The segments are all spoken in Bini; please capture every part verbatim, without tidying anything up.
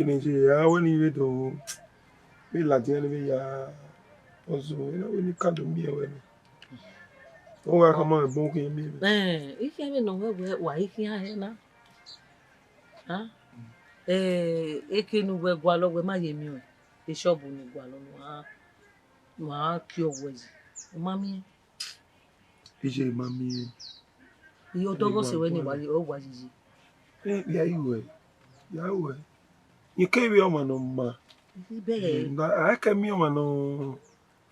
Ne je ya wẹ ne I vbe do vbe ladian ne I vbe ya ọzo, I na wẹ ne I ka do miẹn wẹ nẹ. Ọ wa khama mwẹ bun khian miẹn mwẹ. Ẹ, I khian vbene ọ wẹ wẹ wa i khian hẹ na. A? Ẹ, eke ne uwẹ gualọ, wẹ ma ye miẹn ọẹn. Eshọbu ne u gualọ ne uwa, ne uwa kie ọghuẹ yi. U ma miẹn? Iye ma miẹn. Iye ọdọghọ sẹ wẹ ne wa ye, ọ wa yiyi. Ẹ, ya i wẹ, ya i wẹ. Ike vbe ọmwa ne ọ ma. Ibẹghe. Mm, a, a ke miẹn ọmwa ne ọ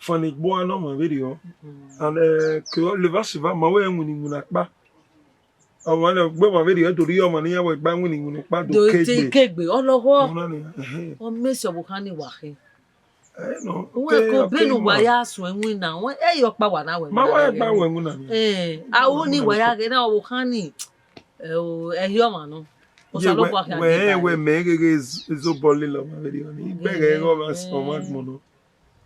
fannegbe uwa ne ọmwa vberriọ. Mm. And, eh, ke ọ leva siva ma wẹ winna iwinna ọkpa. Ọmwa ne ọ gbe ọmwa vberriọ, do rhie ọmwa ne iran wẹ gba winna iwinna ọkpa do Do kegbe. Kegbe, ọ lọghọ. Ọmwa na ni, ẹhẹn. Ọ mẹ sẹ ọvbokhan ni wa khin. Ẹ nọ, Uwẹ ke ke obenu wa ya suẹn winna, wẹ, ẹ i ọkpa wa na wẹ Ma winna wa rẹ gba ghẹ. Wẹ winna ni. Eh, a wu ni wa ya ghẹ na, ọvbokhan ni, ẹ o, ẹ hiẹ ọmwa nọ. Ye Osanobua wẹ, khian wẹ, deba wẹ ẹre. Mẹ gheghe z-, zobọ lele ọmwa vberriọ ni. Igbẹghẹ Ẹhẹn, ẹghẹ ọmwa sẹ ọmwa ẹhẹn. Agbọn nọ.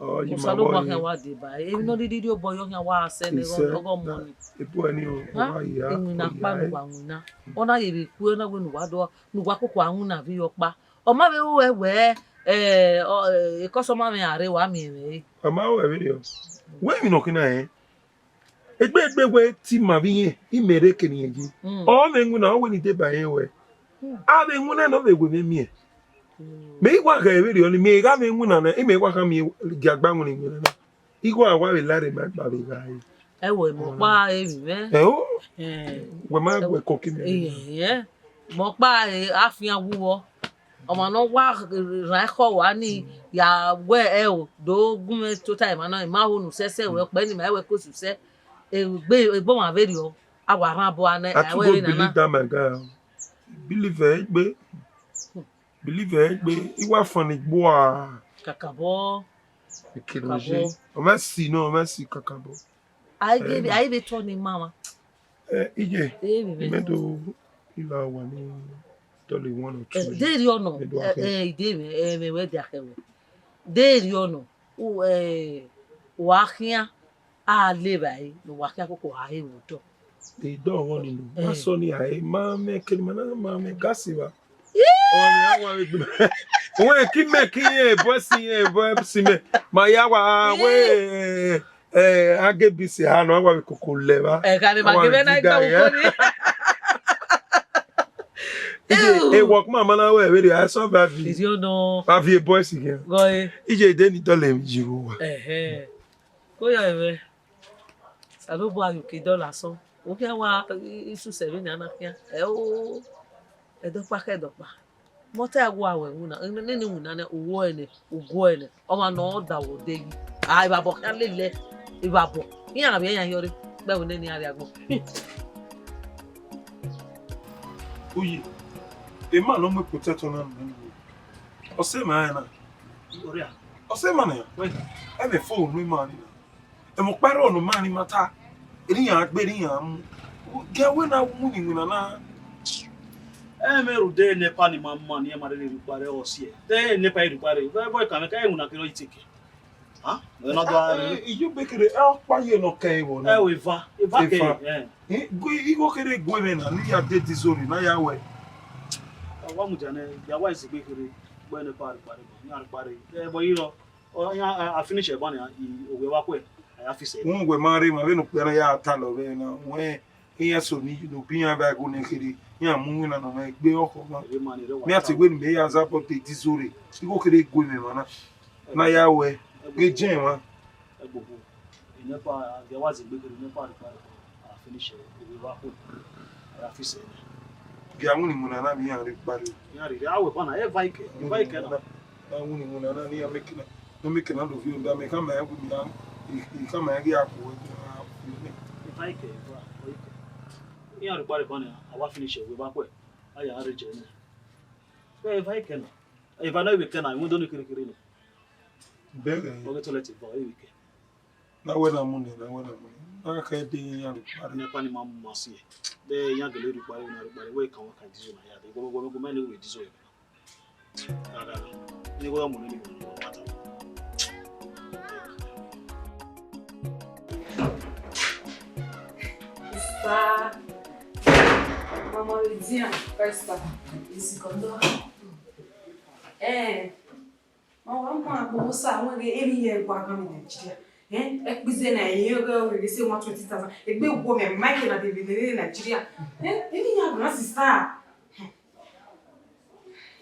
Ọ, ye ma Osanobua wẹ khian ẹre. Wa deba ẹre. Emwi ne ọ rhirhi obọ yọ khian wa sẹ ne Isẹ, ẹghẹ ọmọ na, ni. Ebu ẹni o, Ha? Wa ya, Iwinna wa kpa ya ne ẹ. Uwa winna. Ọ na ye vbe kue, ọ na wẹ ne uwa do, ne uwa koko a winna vbe ọkpa. Ọ ma vbe ru ẹe wẹ, eh, ọ, eh, ekọsọma mwẹ a rre, wa miẹn mwẹ ẹre. Ọ ma ru ẹe vberriọ. Wẹ emwi ne ọ khin na rẹn. Egbe egbe wẹ te ima vbe irẹn, imẹ rre eke ne irẹn ye. Mm. Ọ mwẹ iwinna, ọ wẹ ne I deba irẹn wẹ. Mm. A vbe winna ne ọ vbe wẹ mwẹ miẹn. Mm. Mẹ i wa ghẹ vberriọ ni, mẹ gha mwẹ iwinna na, imẹ wa kha miẹn giagba winna iwinna na. Igho a wa vbe la rre ma gba vbe gha re. Ẹ wẹ, mẹ ọkpa emwi mwẹ. Ẹ o. Ẹ. Wẹ ma wẹ kọki mẹ. Ẹ, ẹ. Mẹ ọkpa, ẹ, afian wu vbọ. Ọmwa ne ọ wa rhan ekhọe uwa ni, ya wẹ ẹ o, do gu mwẹ tota emwa na, ima ho ne usẹ sẹ wẹ, ọkpẹ ni ma wẹ ko su sẹ. Egbe, egbe ọmwa vberriọ, a wa rhan obọ a nẹ, I a too wẹ go vbe nana. Believe that, my guy. Believe ẹ egbe. Believe ẹ egbe, I wa fannegbe uwa. Kakabọ. Ekene Kakabọ. Oje. Ọ mwẹ si nọ, ọ mwẹ si kakabọ. A i ghe, Ẹ, a i vbe tọ ne ima mwa. Ẹ, Iye, Ẹ, vbe imẹ do, I la wa ni dọlọ one or Ẹ, two. Deghẹ ọ nọ, Mẹ do ẹ, akhẹ. Ẹ, ide mwẹ, ẹ, mwẹ wẹ dia khẹ wẹ. Deghẹ ọ nọ, u, ẹ, wa khian, a le evbare, ne uwa khian koko a he vbe otọ. Edọghọ ni nọ. Ẹ. Ma sọ ni a he, ma mẹ kene ma na, ma mẹ gasi va. Ii! Ọmwa ne a wa vbe gbe. Wẹ ki mẹ ki ye boys ye boys mẹ. Ma ya wa Ii! We, eh, a ge bi se ha nọ, a wa vbe koko lẹ va. Ẹ ka ne ma A wa gebe vbe na digga igba ye. Uko ni. Ije, Ew. E work man ma na wẹ vbe a so ba vi. Is you no? Ba vi boys again. Go e. Ije de ni dọlọ yi ru wa. Ẹhẹ. Ko ya ẹmwẹ. Osanobua ghi ke dọlọ asọn. Okhian wa i-, isusẹ vbene a na khian. Ẹ o, ẹdọkpa khẹ ẹdọkpa. Mọta wa wẹ winna, nene winna nẹ, uwẹ nẹ, uguẹ nẹ, ọmwa ne ọ da wẹ odẹ yi. A, evba bọ khian lele, evba bọ. Iran vbe yan hiọrre, gbe ẹvbo nene iran rrie agbọn. Uyi, emwa ne ọ mu protector na nọ nene. Ọ sẹ emwa rẹn na. Ọrịa. Ọ sẹ emwa nẹ. Wẹ. Ẹmwẹ phone ne ima ni na. Ẹmwẹ ọkpa rrọọ ne ima ni ma ta. Eni iran gbe, eni iran mu. Gie wẹ na mu ni winna na. Ẹ mẹ rhunmwuda NEPA ni ma ma ni, ẹ ma rherhe rhie ukpa rre ọ siẹ. Te NEPA rhie ukpa rre. Vẹ, vẹ ka mẹ ka ẹ winna kere ọ i teke. Ha? Ẹ na do a. Ẹ, ẹ, iyo bekere, ẹ ọkpa ye ne ọ kẹ ẹvbo na. Ẹ o, eva, eva kẹ, Eva. Ẹ. Ẹ, gu-, igho kere gu mwẹ na, ne I ya de diesel rre, ne a ya wẹ. Ẹ, wa mudia nẹ, ya wa izegbe kherhe, gbe NEPA rhie ukpa rre, iran rhie ukpa rre. Ẹ, vbe ọ ye rrọọ, ọ, iran, a, a finish ẹban nia, i, ovbi ẹvba khuẹ, a ya fix ẹre. Uhunmwu wẹ ma rre, ma vbene okpia na ya talọ vbe na, wẹ, iran so ni, ne obi iran vbe ẹghẹ ne kherhe, iran mu iwinna nọ mwẹ egbe ọkhọ na. Ẹ, ma ni rre wa Me a ta te wẹ ne mẹ ya zagọ de diesel rre, igho kere gu mwẹ emwa na. Na ya wẹ, ghe jẹn emwa. Ẹgbokhu, NEPA, a gie wa zẹ egbe kherhe, NEPA rhie ukpa rre, a finish ẹre, ovbi ẹvba khuẹ, a ya fix ẹre. Gie a winna iwinna na vbe iran rhie ukpa rre. Iran rhie, a wẹ ban na, eva ikẹ, eva ikẹ na. A winna iwinna na, ne iran make na, ne make na do viọ, da mẹ khama ẹre wẹ mẹ, I, I khama ẹre ghi a khuẹ, a viọ nẹ. Eva ikẹ, eva, eva ikẹ. Iran rhie ukpa rre ban na, a wa finish ẹre, ovbi ẹvba khuẹ, a ya rre jẹ nẹ. Eva ikẹ na. Eva na vbe kẹ na, window ni kherhe kherhe nọ. Bẹghe. Ọ ghe toilet eva, ọ vbe kẹ. Na wẹ na mu nẹ, na wẹ na mu nẹ. Na khẹ de iran rhie ukpa rre. NEPA ni ma mu ma si ẹ. De iran gele rhie ukpa rre, na rhie ukpa rre, wẹ ka wa ka diesel na ya de. Gọmọ, gọmọ, gọmọ, ne wẹ diesel ya. Ga, ga, ga. Ni wẹ mu ni, ni wẹ mu. Sister, Mama Lydia, Esther, isi kọndọ. Eh, ma wa mu agbo sa, wẹ ghe emwi hia gua gha vbe Nigeria. Eh, ẹkpize na, ẹre ọghe ọghe se one twenty thousand. Egbe wo mẹ, Mike na de vbe ne Nigeria. Eh, emwi hia gua, sister.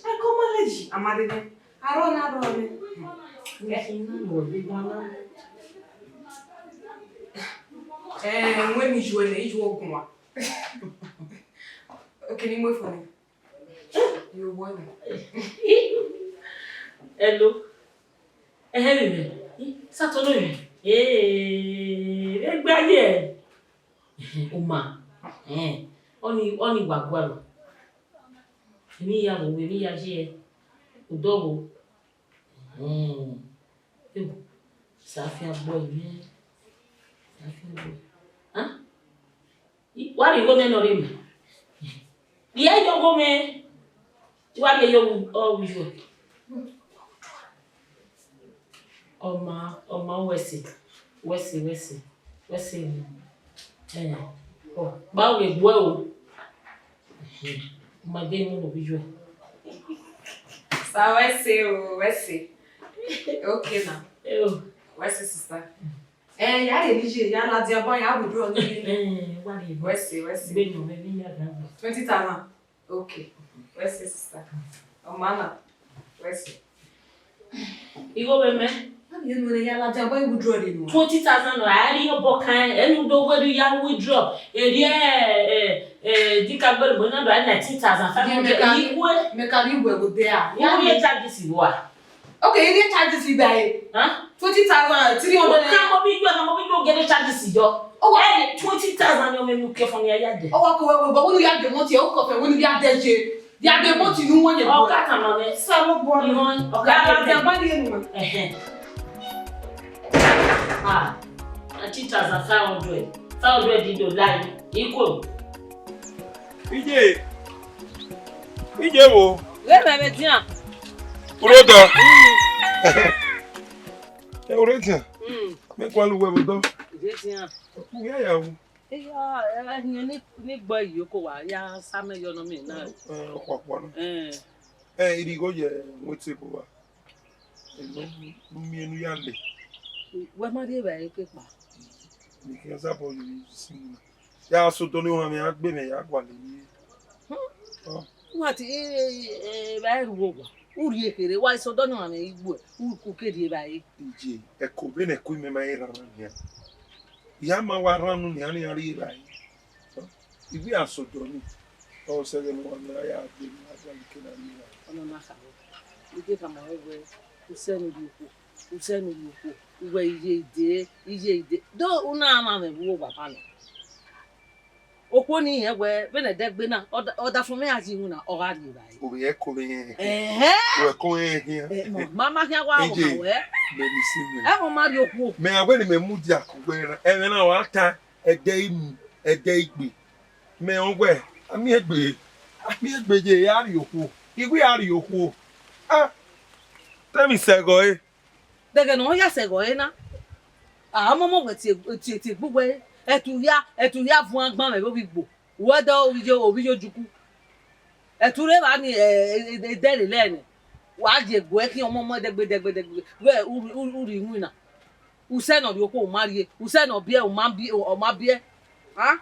I come manage, a ma rre nẹ. Arọ na rọ nẹ. Eh, wẹ mi ju ẹnẹ, i ju ọguan. Okay, ni mu efo nẹ. Yo, wẹ nẹ. Hello. Ẹhẹn, vbe mẹ. Sato nọ mẹ. Eh, egbe aye. Oma. Eh, ọni, ọni wa gualọ. Emwi ya vbe, emwi ya ye. Odọ vbo. Hmm. Ewo, sa afian gbe ẹre mẹ. Sa afian gbe ẹre. Ah? I, wa rhie igho nẹ ne ọ rre mẹ. Rhie yọ ọghe mwẹ. Wa rhie yọ ọghe uwẹ. Ọ ma, ọ ma, wẹ sẹ, wẹ sẹ, wẹ sẹ, wẹ sẹ. Eh, ọ, gba wẹ gbuẹ o. Ma ghe mu ne ovbi yuẹ. Sa wẹ sẹ o, wẹ sẹ. Okay now. Eo. Wẹ sẹ, sister. Eh, ya rhie ne iye, ya ladian ban, ya withdraw ne iye. Eh, wa rhie. Wẹ sẹ, wẹ sẹ. Gbe nọ mwẹ vbe ya da. Twenty thousand. Okay. Wẹ sẹ, sister. Ọ ma na. Wẹ sẹ. Igho vbe mẹ. Twenty thousand naira, a rhie obọ kan, ẹnu do wẹ do ya withdraw. Erriẹ, eh, eh, dika gbẹrẹ, na do nineteen thousand five hundred. Mẹ ka rhie, mẹ ka rhie wẹ vbe odẹ a. Wẹ rhie charges vbua. Okay, you get charges vbe a? Huh? Twenty thousand, three hundred. Ọka mọ bi yọ, ọka mọ bi yọ, get charges yọ. Ọ wa, eh, twenty thousand yọ, mẹ mu kẹ fọ ni ya dẹ. Ọ wa ko wẹ, but wẹ ne u ya dẹ mọti, ọ kọ fẹ, wẹ ne u ya dẹ je. Ya dẹ mọti ne u wọn ye. Ọ ka tama mẹ. Sa vbe gualọ. Ọ ka ya dẹ. Ba ni enu. Ẹhẹn. Ah, nineteen thousand five hundred. Five hundred di do lai. Equal. Iye. Iye wo? Ghe mẹ vbe dian. Urota. Mm. Eh, urota. Mm. Mẹ kua lu wẹ vbe odọ. Vbe dian. U ya ya wu. Iya, eh, ẹhiẹn ni, ni gbọ iyoko wa, ya sa mẹ yọ nọ mẹ na. Eh, ọkpọkpọ na. Eh. Eh, irigho ye wete bu wa. Eno, u miẹn ne u ya le. Wẹ ma rhie evbare kekpa. Mẹ khian sabọ ye si mu na. Ya sẹ odọ ne ohan mwẹ, a gbe mwẹ ya gualọ emwi. Hmm. Ọ. Wa ti, eh, eh, evbare ru owa. U rhie kherhe, wa sẹ odọ ne ohan mwẹ igbuẹ, u ku ke rhie evbare. Iye, ẹko vbene ẹko imẹ ma i rhan nian. I a ma wa rhan unu nian, ne iran rhie evbare. Ọ. I ghi a sẹ odọ ni. Ọ sẹ ẹghẹ ne uwa miẹn a ya gbe emwi, a gualọ ike na rhie evbare. Ọnọna kharo. I ke khama ruẹ wẹẹ, usẹ ne u rhie okhuo, usẹ ne u rhie okhuo, uwẹ iye ide, iye ide. Do u na mwamwa vbe uwu owa na. Okhuo ni rẹn wẹẹ, vbene ẹdẹgbe na, ọda-, ọdafẹn mwẹ ya ye iwinna, ọ gha rhie evbare. Ovbi ẹko vbe rẹn. Ẹhẹn. Ovbi ẹko rẹn khian. Eh, ma, ma, ma khian wa vbe ọmwa wẹẹ. Mẹ ni si mẹ. Ẹmwẹ ma rhie okhuo. Mẹ a wẹ ne mẹ mudia ku wẹ na, ẹmwẹ na wa ta, ẹdẹ imu, ẹdẹ igbe. Mẹ rẹn wẹẹ, a miẹn egbe, a miẹn egbe ye, a rhie okhuo. I wẹẹ a rhie okhuo. Ah, te emwi sẹ ẹghẹ ọre. Dẹghẹ ne ọ ya sẹ ẹghẹ ọre na. A mọmọ wẹ tie, tie, tie egbe uwẹ, ẹtu hia, ẹtu hia vuọn agban mwẹ vbe ovbi igbo. Wẹ dọ ovbi yo, ovbi yo juku. Ẹtu rre evba ni, ẹ, ẹ, ẹ, ẹdẹrẹ lẹ nẹ. Wa ye egbe khian ọmọmọ dẹgbe, dẹgbe, dẹgbe. Wẹ u, u, u rhie iwinna. Usẹ ne ọ rhie okhuo, u ma rhie. Usẹ ne ọ biẹ, u ma bi, ọ ma biẹ. Ha?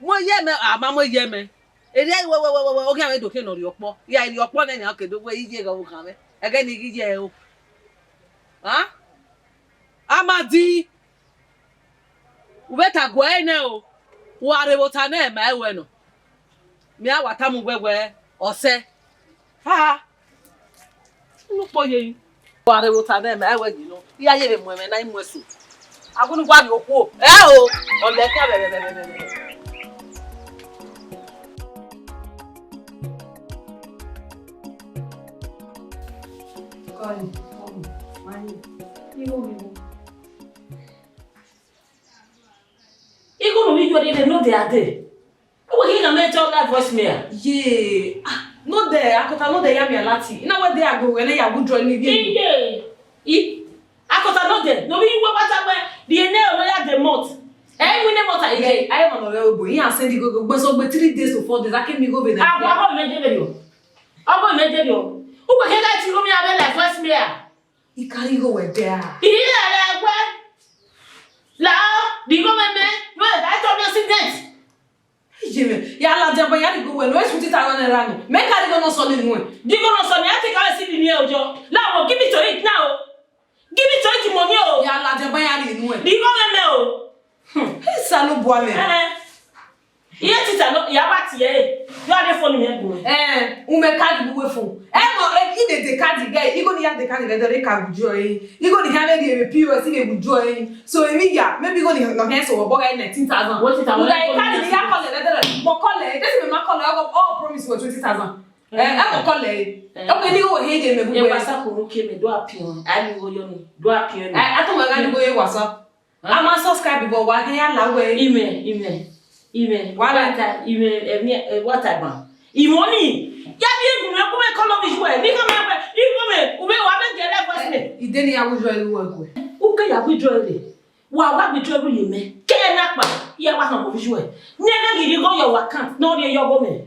Mu ye mẹ, a ma mu ye mẹ. Erriọ wẹ, wẹ, wẹ, wẹ, wẹ, ọ khian vbe do khian ne ọ rhie ọkpọ. Ya rhie ọkpọ nẹ, ne ọ ke do wẹ iye gha okhan mwẹ. Ẹghẹ ne I ghi ye ẹre o. Ha? Amadi. U vbe ta guẹ nẹ o, u gha rhe vbe ota nẹ ma ẹ wẹ nọ. Mẹ a wa tama uwẹ wẹẹ, ọ sẹ. Ha! Unu kpo ye yi. U gha rhe vbe ota nẹ ma ẹ wẹ yi nọ. I ya ye vbe mu ẹmwẹ na, I mu ẹso. A wẹ ne u wa rhie okhuo. Ẹ o, ọ lẹ khian vbe, vbe, vbe, vbe, vbe. Kọrin, kọrin, wani, igho vbe igho. Igho ne ovbi yo rhie ne odẹ a dẹ. Uwẹ ghi gha mẹ tẹ ọna voice mail. Ye, ah, ne odẹ, akota ne odẹ ya miẹn lati. I na wẹ de agbe wẹ ne ya gu drọ ni vie. Iye, i, akota ne odẹ, ne ovbi uwẹ wa ta wẹ, rhie ne ọ ya dẹ month. Ẹ i win ne month a iye. Aye ma nọ rẹ obo, iran send igho gbe so gbe three days to four days, a ke miẹn igho vbe nẹ. Awa ho mẹ je vbe yo. Ọghe mẹ je vbe yo. Uwẹ kẹkẹ te igho mwẹ avbe la voicemail a? I ka rhie igho wẹ dẹ a? I rhie ẹre wẹ. La, de igho mwẹ mẹ, wẹ da tọ mẹ accident. Iye mwẹ, ya ladian ban ya rhie igho wẹ nọ, e twenty thousand naira nọ. Mẹ ka rhie igho nọ sọnẹ nuẹn. De igho nọ sọnẹ, a te ka vbe si bi miẹn ojọ. La, wo, give it to it now. Give it to it, money o. Ya ladian ban ya rhie nuẹn. De igho mwẹ mẹ o. Hmm. Osanobua mwẹ. Eh. Iye tita nọ, ya ba tie ẹre. Yọ ade phone mwẹ gun. Eh, u mwẹ card vbe uwu phone. Ẹ mọ, eh, I vbe de card gẹ, igho ne I ya de card vbe ẹdẹrẹ ka withdraw ẹre. Igho ne I khian vbe rhie vbe P O S, I vbe withdraw ẹre. So, emwi ya, maybe igho ne ọ khian so vbe ọbọ gha nineteen thousand. Wo tita, u gha card ne I ya call ẹre ẹdẹrẹ. Mọ call ẹre, desi mẹ ma call ẹre, ọ, ọ promise wẹ twenty thousand. Eh, ẹ mọ call ẹre. Eh. Okay, ne igho he ye mẹ vbe. E WhatsApp ru ke mẹ, do a piọn, a ni igho yọ ni, do a piọn ni. Eh, a to wẹ gha ni igho ye WhatsApp. A ma subscribe vbe wa khian ya la wẹ. Imẹ, imẹ, imẹ. Wa la. Wa ta, imẹ, ẹmwẹ, ẹ, wa ta gban. Imọ ni, ya bi egun mẹ, ku mẹ call vbe uwẹ. Ni ka mẹ wẹ, igho mwẹ, u vbe wa vbe gẹlẹ voice mẹ. Ide ne I ya withdraw igho wẹ guẹ. U ke ya withdraw ẹre. Wa wa withdraw ẹre ye mẹ. Ke ẹ na kpa, ya wa họn vbe uwẹ. Ne ẹ na ghi rhie igho ye uwa account, ne ọ rhie ye ọghe mwẹ.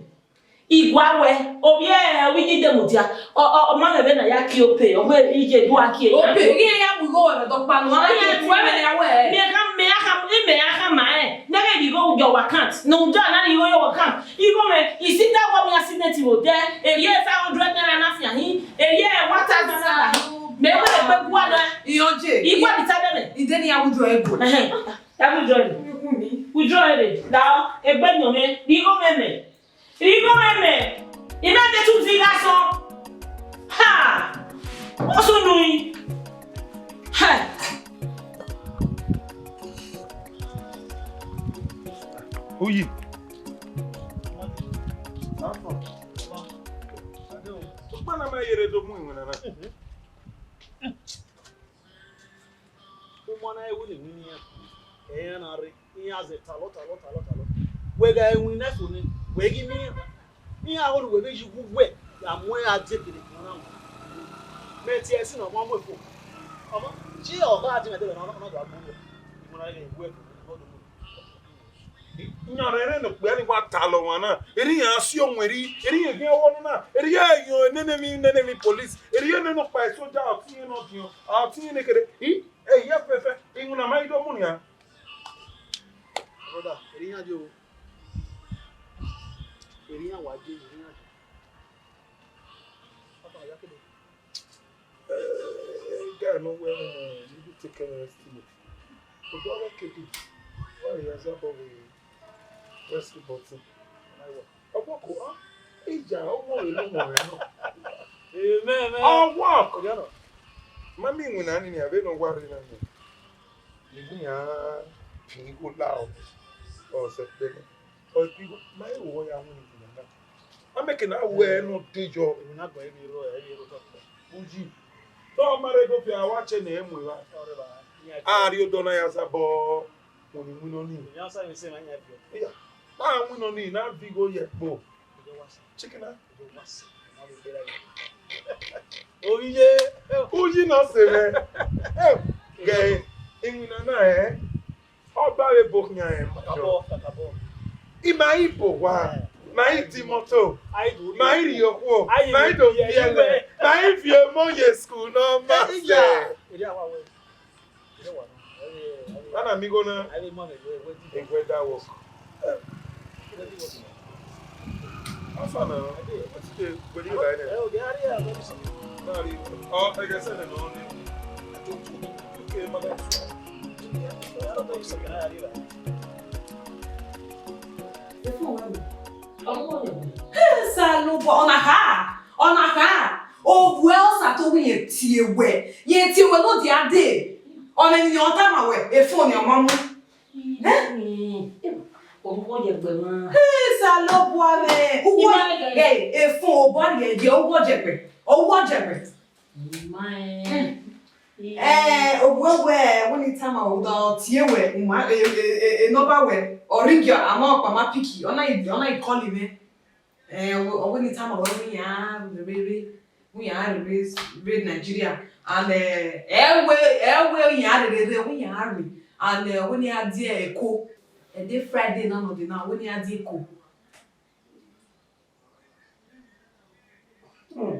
I gua wẹ, ovbi ẹ, ovbi iyinde mudia, ọ, ọ, ọ ma mwẹ vbene a ya kie Opay, ọ wẹ iye do a kie. Opay, iran ya mu igho wẹ vbe ẹdọkpa nọ, a na kie tuẹ vbene a wẹ. Mẹ kha, mẹ kha, mẹ kha ma ẹ, ne ghẹ rhie igho ye uwa account, ne uja na rhie igho ye uwa account. Igho mwẹ, I si da wẹ mẹ accident vbe odẹ, erriọ five hundred naira na fian hin, erriọ one thousand naira hin. Mẹ wẹ egbe gua na. Iye oje. I gua ni ta dẹ mẹ. Ide ne I ya withdraw ẹre guẹ. Ẹhẹn. Ya withdraw ẹre. Withdraw ẹre. Da, egbe yan mwẹ, rhie igho mwẹ mẹ. Igho mwẹ mẹ, I na de tu zigha sọn. Ha! Ọ sunu rin. Ha! Uyi. Ukpa na ma yere do mu iwinna na. Uma na ẹvbo ne emwi ne iran, ẹ iran na rre, iran zẹ talọ, talọ, talọ, talọ. Wẹ gha iwinna eso nẹ, wẹ ghi miẹn iran. Iran ho ne uwẹ vbe yi uwu uwẹ ya mu ẹre a die kere kere na. Mẹ tie ẹse na, ọ ma mu efo. Ọ ma, je ọ gha dee mwẹ dee na, ọ na do a gbe uwẹ. Uma na rre wẹ, ọ do mu. Iran rẹn rẹn ne okpia ni wa talọ ọmwa na, erha iran si ọmwa erha, erha iran khian ọvbọ nọ na, erha iran yọn nene emwi, nene emwi police, erha iran nene ọkpa soja, ọtiẹn ne ọ diọn, ọtiẹn ne kere, I, ehia fẹfẹ, iwinna ma i do mu nian. Brother, erha iran yo. Erha iran wa je, erha iran je. Papa, ya kede. Eh, guy no well, eh, you take care of estimate. But what I can do? Why you answer for the rescue button? Ọgbọ ko, ah, ija, ọmọ rẹ ló mọ rẹ náà. Amen, man. Ọwọ. Ọjà náà. Mami iwinna ni ni avbe ne ọ wa rre na ni. Ni iran pin igho la ọ, ọ sẹ kpẹ nẹ. Ọ pin igho, ma i ru wọ ya winna iwinna na. A make na wẹ nọ de yọ. Emwi na gbẹn emwi rrọọ, emwi rrọọ tọ. Uyi. Tọ ma rre do fia, wa che ne ẹ mu evba. A rhie odọ na ya sabọ winna iwinna nii. Emwi asa emwi sẹ ma yan biẹ. Iya. A winna nii, na viọ igho ye ẹkpo. Chicken na. Owiye. Uyi nọ sẹ mwẹ. Eh, gẹ iwinna na, eh. Ọ ba vbe ebo khian rẹn ma. Kakabọ, kakabọ. I ma i bo owa, ma i di moto, ma i rhie okhuo, ma i do viẹ ẹlẹ, ma i viọ emọ ye school nọ ma sẹ. Eri awa wẹ. Eri awa nọ. Ana mi igho na. Eri ma mẹ wẹ, wẹ di. Egbe da work. Wẹ di work. Afa na, wetin dey gbẹdẹ you like that? Na ri, ọ, ẹgẹ sẹ nẹ nọ ni. Okay, madam. Osanobua, ọna kha, ọna kha. Ovbuẹ Osa to wẹ irẹn tie wẹ, irẹn tie wẹ ne ọ dia dee. Ọmọ ne ọ tama wẹ, efo ne ọ ma mu. Orhunmwu ọ ye gbe mwa. Osanobua mwẹ. Uwọ, ẹ, efo obọ rhie ye, uwọ ye gbe. Uwọ ye gbe. Ma ẹ. Eh, ovbuẹ wẹ, wẹ ne I tama wẹ, ọ da tie wẹ, u ma, e, e, e, e number wẹ, ọ ring ya, ama ọkpa ma pick, ọ na i, ọ na i call mwẹ. Eh, ọ wẹ ne I tama wẹ, wẹ iran rere, wẹ iran rere, rere Nigeria. And, eh, ẹ wẹ, ẹ wẹ iran rere, rere, wẹ iran rere. And, eh, wẹ ne a die Eko. Ẹ de Friday na nọ de na, wẹ ne a die Eko. Hmm.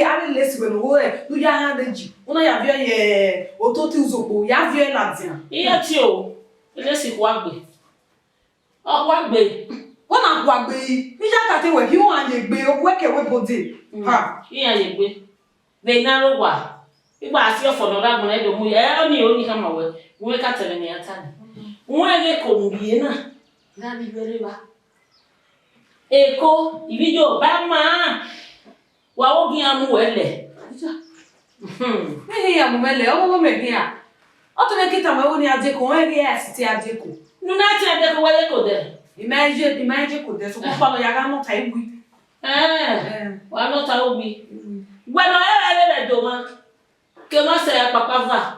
vbe, avbe lesi wẹ ne u ru ẹre, ne u ya han ne ji, u na ya viọ ye ototi uzokpo, ya viọ ladian. Iye tie o, lesi khuagbe. Ọ khuagbe. Wẹ na khuagbe yi, ne I ya ka te wẹ, hi uan ye egbe, okhuo ẹkẹ wẹ bode. Ha. Iran ye egbe. Vbe ne a ro owa, igba si ọfọ ne ọ rre agbọn na do mu ye, ẹ, ọnii ọnii khama wẹ, wẹ ka tẹmwẹ ne a ta nẹ. Wẹ ghe eko ne u rhie na, gha vbe iye rre evba. Eko, ivbi yo ba ma, wa wo gi iran mu wẹ lẹ. Mẹ hia ya mu mwẹ lẹ, ọmọ mẹ hia. Ọ tọ mwẹ ke tama wẹ ne a die eko, ọ ghi a siti a die eko. Ne u na tie a die eko, wa ye eko dẹ. I ma je, I ma je eko dẹ, sokpan ọkpa nọ ya gha nọ ta iwi. Ẹn, wa nọ ta iwi. Wẹ ne ọ rẹrẹ vbe do mwa, ke mwa sẹ ya kpakpa va.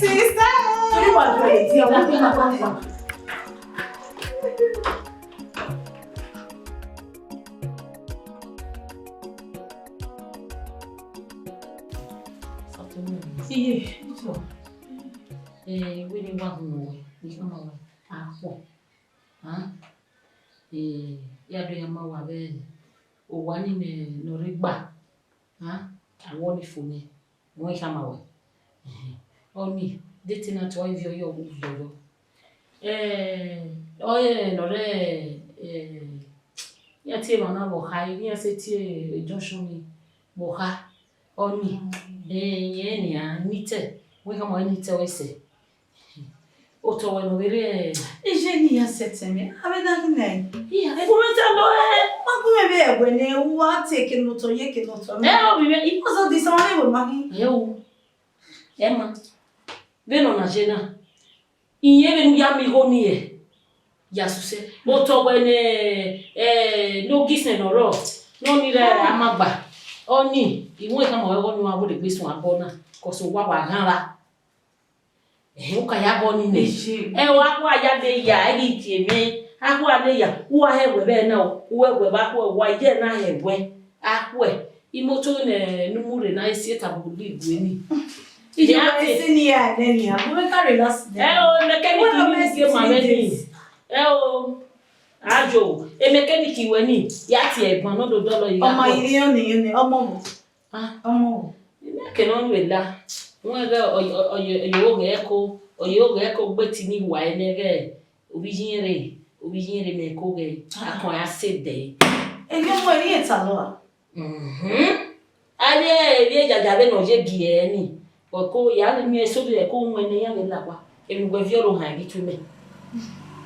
Sister! Sorry, what do I do? I want to know. Iye, so, eh, wẹ ne wa họn wẹ, ni khama wẹ, a kpọ. Ah, eh, ya do ya ma wa vbe owa ni nẹ, ne ọ rre gba. Ah, awọ ni fo nẹ, wẹ khama wẹ. Ẹhẹn. Ọni, de te na tọ ivie ọyọ, ivie ọyọ. Eh, ọ rẹ ne ọ rre, eh, iran tie emwa na vbe ọkha, iran sẹ tie junction ni vbe ọkha. Ọni, eh, irẹn nian, ni tẹ, wẹ khama wẹ ni tẹ wẹ sẹ. Otọ wẹ ne ọ vbe rre. Iye ni ya sẹtin mẹ, avbe na ghi nẹ. Iya, ẹ gu mwẹ ta nọ, ẹ. Ma gu mwẹ vbe ẹwẹ nẹ, u wa te eke ne otọ ye eke ne otọ nẹ. Ẹ, ovbi mwẹ, i- Ọzọ di sama ne wẹ ma ghi. Ẹ o. Ẹ ma. Vbene ọ na ye na, irẹn vbene u ya miẹn igho ni, ẹ, ya susẹ. Otọ wẹ ne, ẹ, ne Ogisẹn ne ọ rrọọ, ne ọni rre Amagba. Ọni, I wẹn khama wẹ ọghe ọni wa vbe gbe suẹn abọ na, cos owa wa ghan ra. Ẹhẹn, u ka ya bọ ni nẹ. Eje. Ẹ o, akhuẹ a ya de ya, ẹ ghi gie mwẹ. Akhuẹ a de ya, u wa hẹ wẹ vbe na o, u wẹ wẹ vbe akhuẹ, wa ye na hẹ wẹ. Akhuẹ, imoto ne, ne u mu rre na, e si eta bu li gue ni. Iye, ya wa te. Esi ni ya nẹ ni, a bu me ka relax nẹ. Ẹ o, mechanic ni gie ma vbe ni. Ẹ o, ajo, e mechanic wẹ ni, ya tie ẹban ne ọ do dọlọ igho. Ọmọ akhuẹ. Irian ni, ọmọ mọ. Ah. Ọmọ. Imẹ kẹ ne ọ ru ela. Wẹ ghẹ ọ, ọ, ọ, ọ, ọ ghẹ ko, ọ ghẹ ko gbe ti ni wa ẹnẹ ghẹ, ovbi iye rre, ovbi iye rre mẹ ko ghẹ, akọn ya sẹ dẹ. Emwi ọmọ ẹre ta nọ a? Mhm. A ye Emwi ejaja vbene ọ ye gie ẹre ni, ọ ko ya miẹn eso rhie ẹko wẹn ne iran vbe la owa. Emwi wẹ viọ ro han ghi tu mẹ.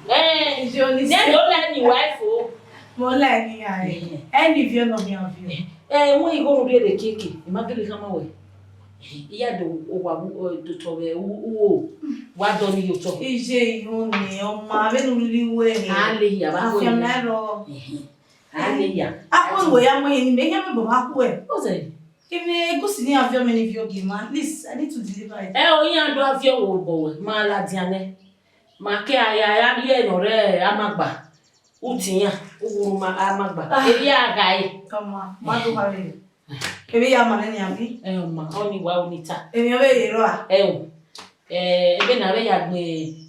Ẹn, Johnny, ne do la ni wa fo. Mo la ni ya re. Ẹn. Ẹni viọ nọ khian viọ. Ẹ, wẹ igho nu rhie rre keke, I ma gele khama wẹ. I ya do owa wu, ẹ, do tọ vbe u, u o, wa dọ ni ye otọ. Iye ihun ni, ọ ma vbene u rhirhi wẹ. A le ya, ba wẹ. Afian na rọ. Ẹhẹn. A le ya. Akpọ wẹ ya mu ehe ni, mẹ ya mẹ bọ ma khuẹ. Ozẹ. Kevbe egusi ne iran viọ mẹ ni viọ gie ma, please, I need to deliver it. Ẹ o, iran do a viọ wo obọ wẹ, ma ladian nẹ. Ma ke a ya, ya rhie ne ọ rre amagba. U tian, u wu ma amagba. Ah. Eri a gha e. Ọma, ma do ha vbe. Kevbe ya ma nẹ nian bi? Ẹ, ọma, ọni wa oni ta. Emwi ọ vbe ye rrọa? Ẹ o. Eh, ebe na vbe ya gbe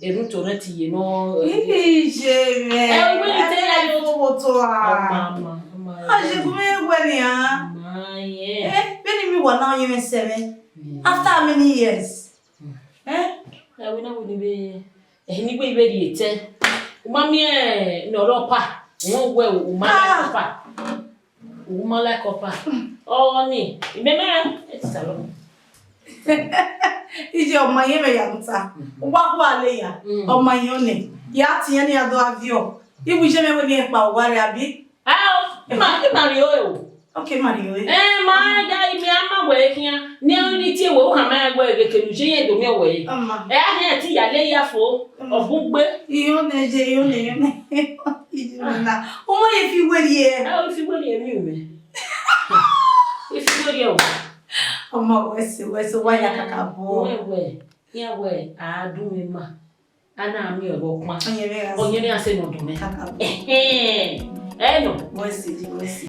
erhunmwu to rent ye nọ. Iye mwẹ. Ẹ, wẹ ni te ya yo. Fo vbe otọ a. Ọma, ọma, ọma, a je gu mwẹ wẹ nian. Ma yẹn. Eh, vbene mi wa na ọyẹnmwẹ sẹ mwẹ. Mm. After how many years? Mm. Eh? Ẹ, wẹ na wẹ ni vbe, ẹ, ni wẹ i vbe rhie etẹ. U ma miẹn ne ọ rre ọpa, u wẹ u ma rre ọpa. U ma like ọpa. Ọni, imẹ mẹ, ẹ ti ta lọ. Iye ọma yẹn mẹ ya guta. Uwa hu ale ya. Mm. Ọma yẹn ọnẹ. Ya tiẹn ne ya do aviọ. Iwu iye mẹ wẹ ni ẹkpa uwa rẹ abi. Ah, ima, ima rhie o. Okay, ma rhie o. Eh, ma ya ime ama wẹ khian. Ni ọ ni tie wẹ, u khama wẹ ghe kenu je ye do miẹn wẹ. Ọma. Ẹ a hẹn ti ya le ya fo. Mm. Ọ bu gbe. Iyo ne je, iyo ne, iyo ne. Iyo na. Ọmọ ye fi weri ẹ. Ẹ, o fi weri ẹ mi mẹ. I fi weri ẹ o. Ọmọ wẹ se, wẹ se, wa ya kaka bọ. Wẹ, wẹ, ya wẹ, a dun mi ma. A na miẹn ọghe ọkpan. Ọyẹnmwẹ gha Ọyẹnmwẹ gha sẹ ne ọ dọn mwẹ. Kaka bọ. Ẹhẹn. Ẹ nọ. Wẹ se, wẹ se.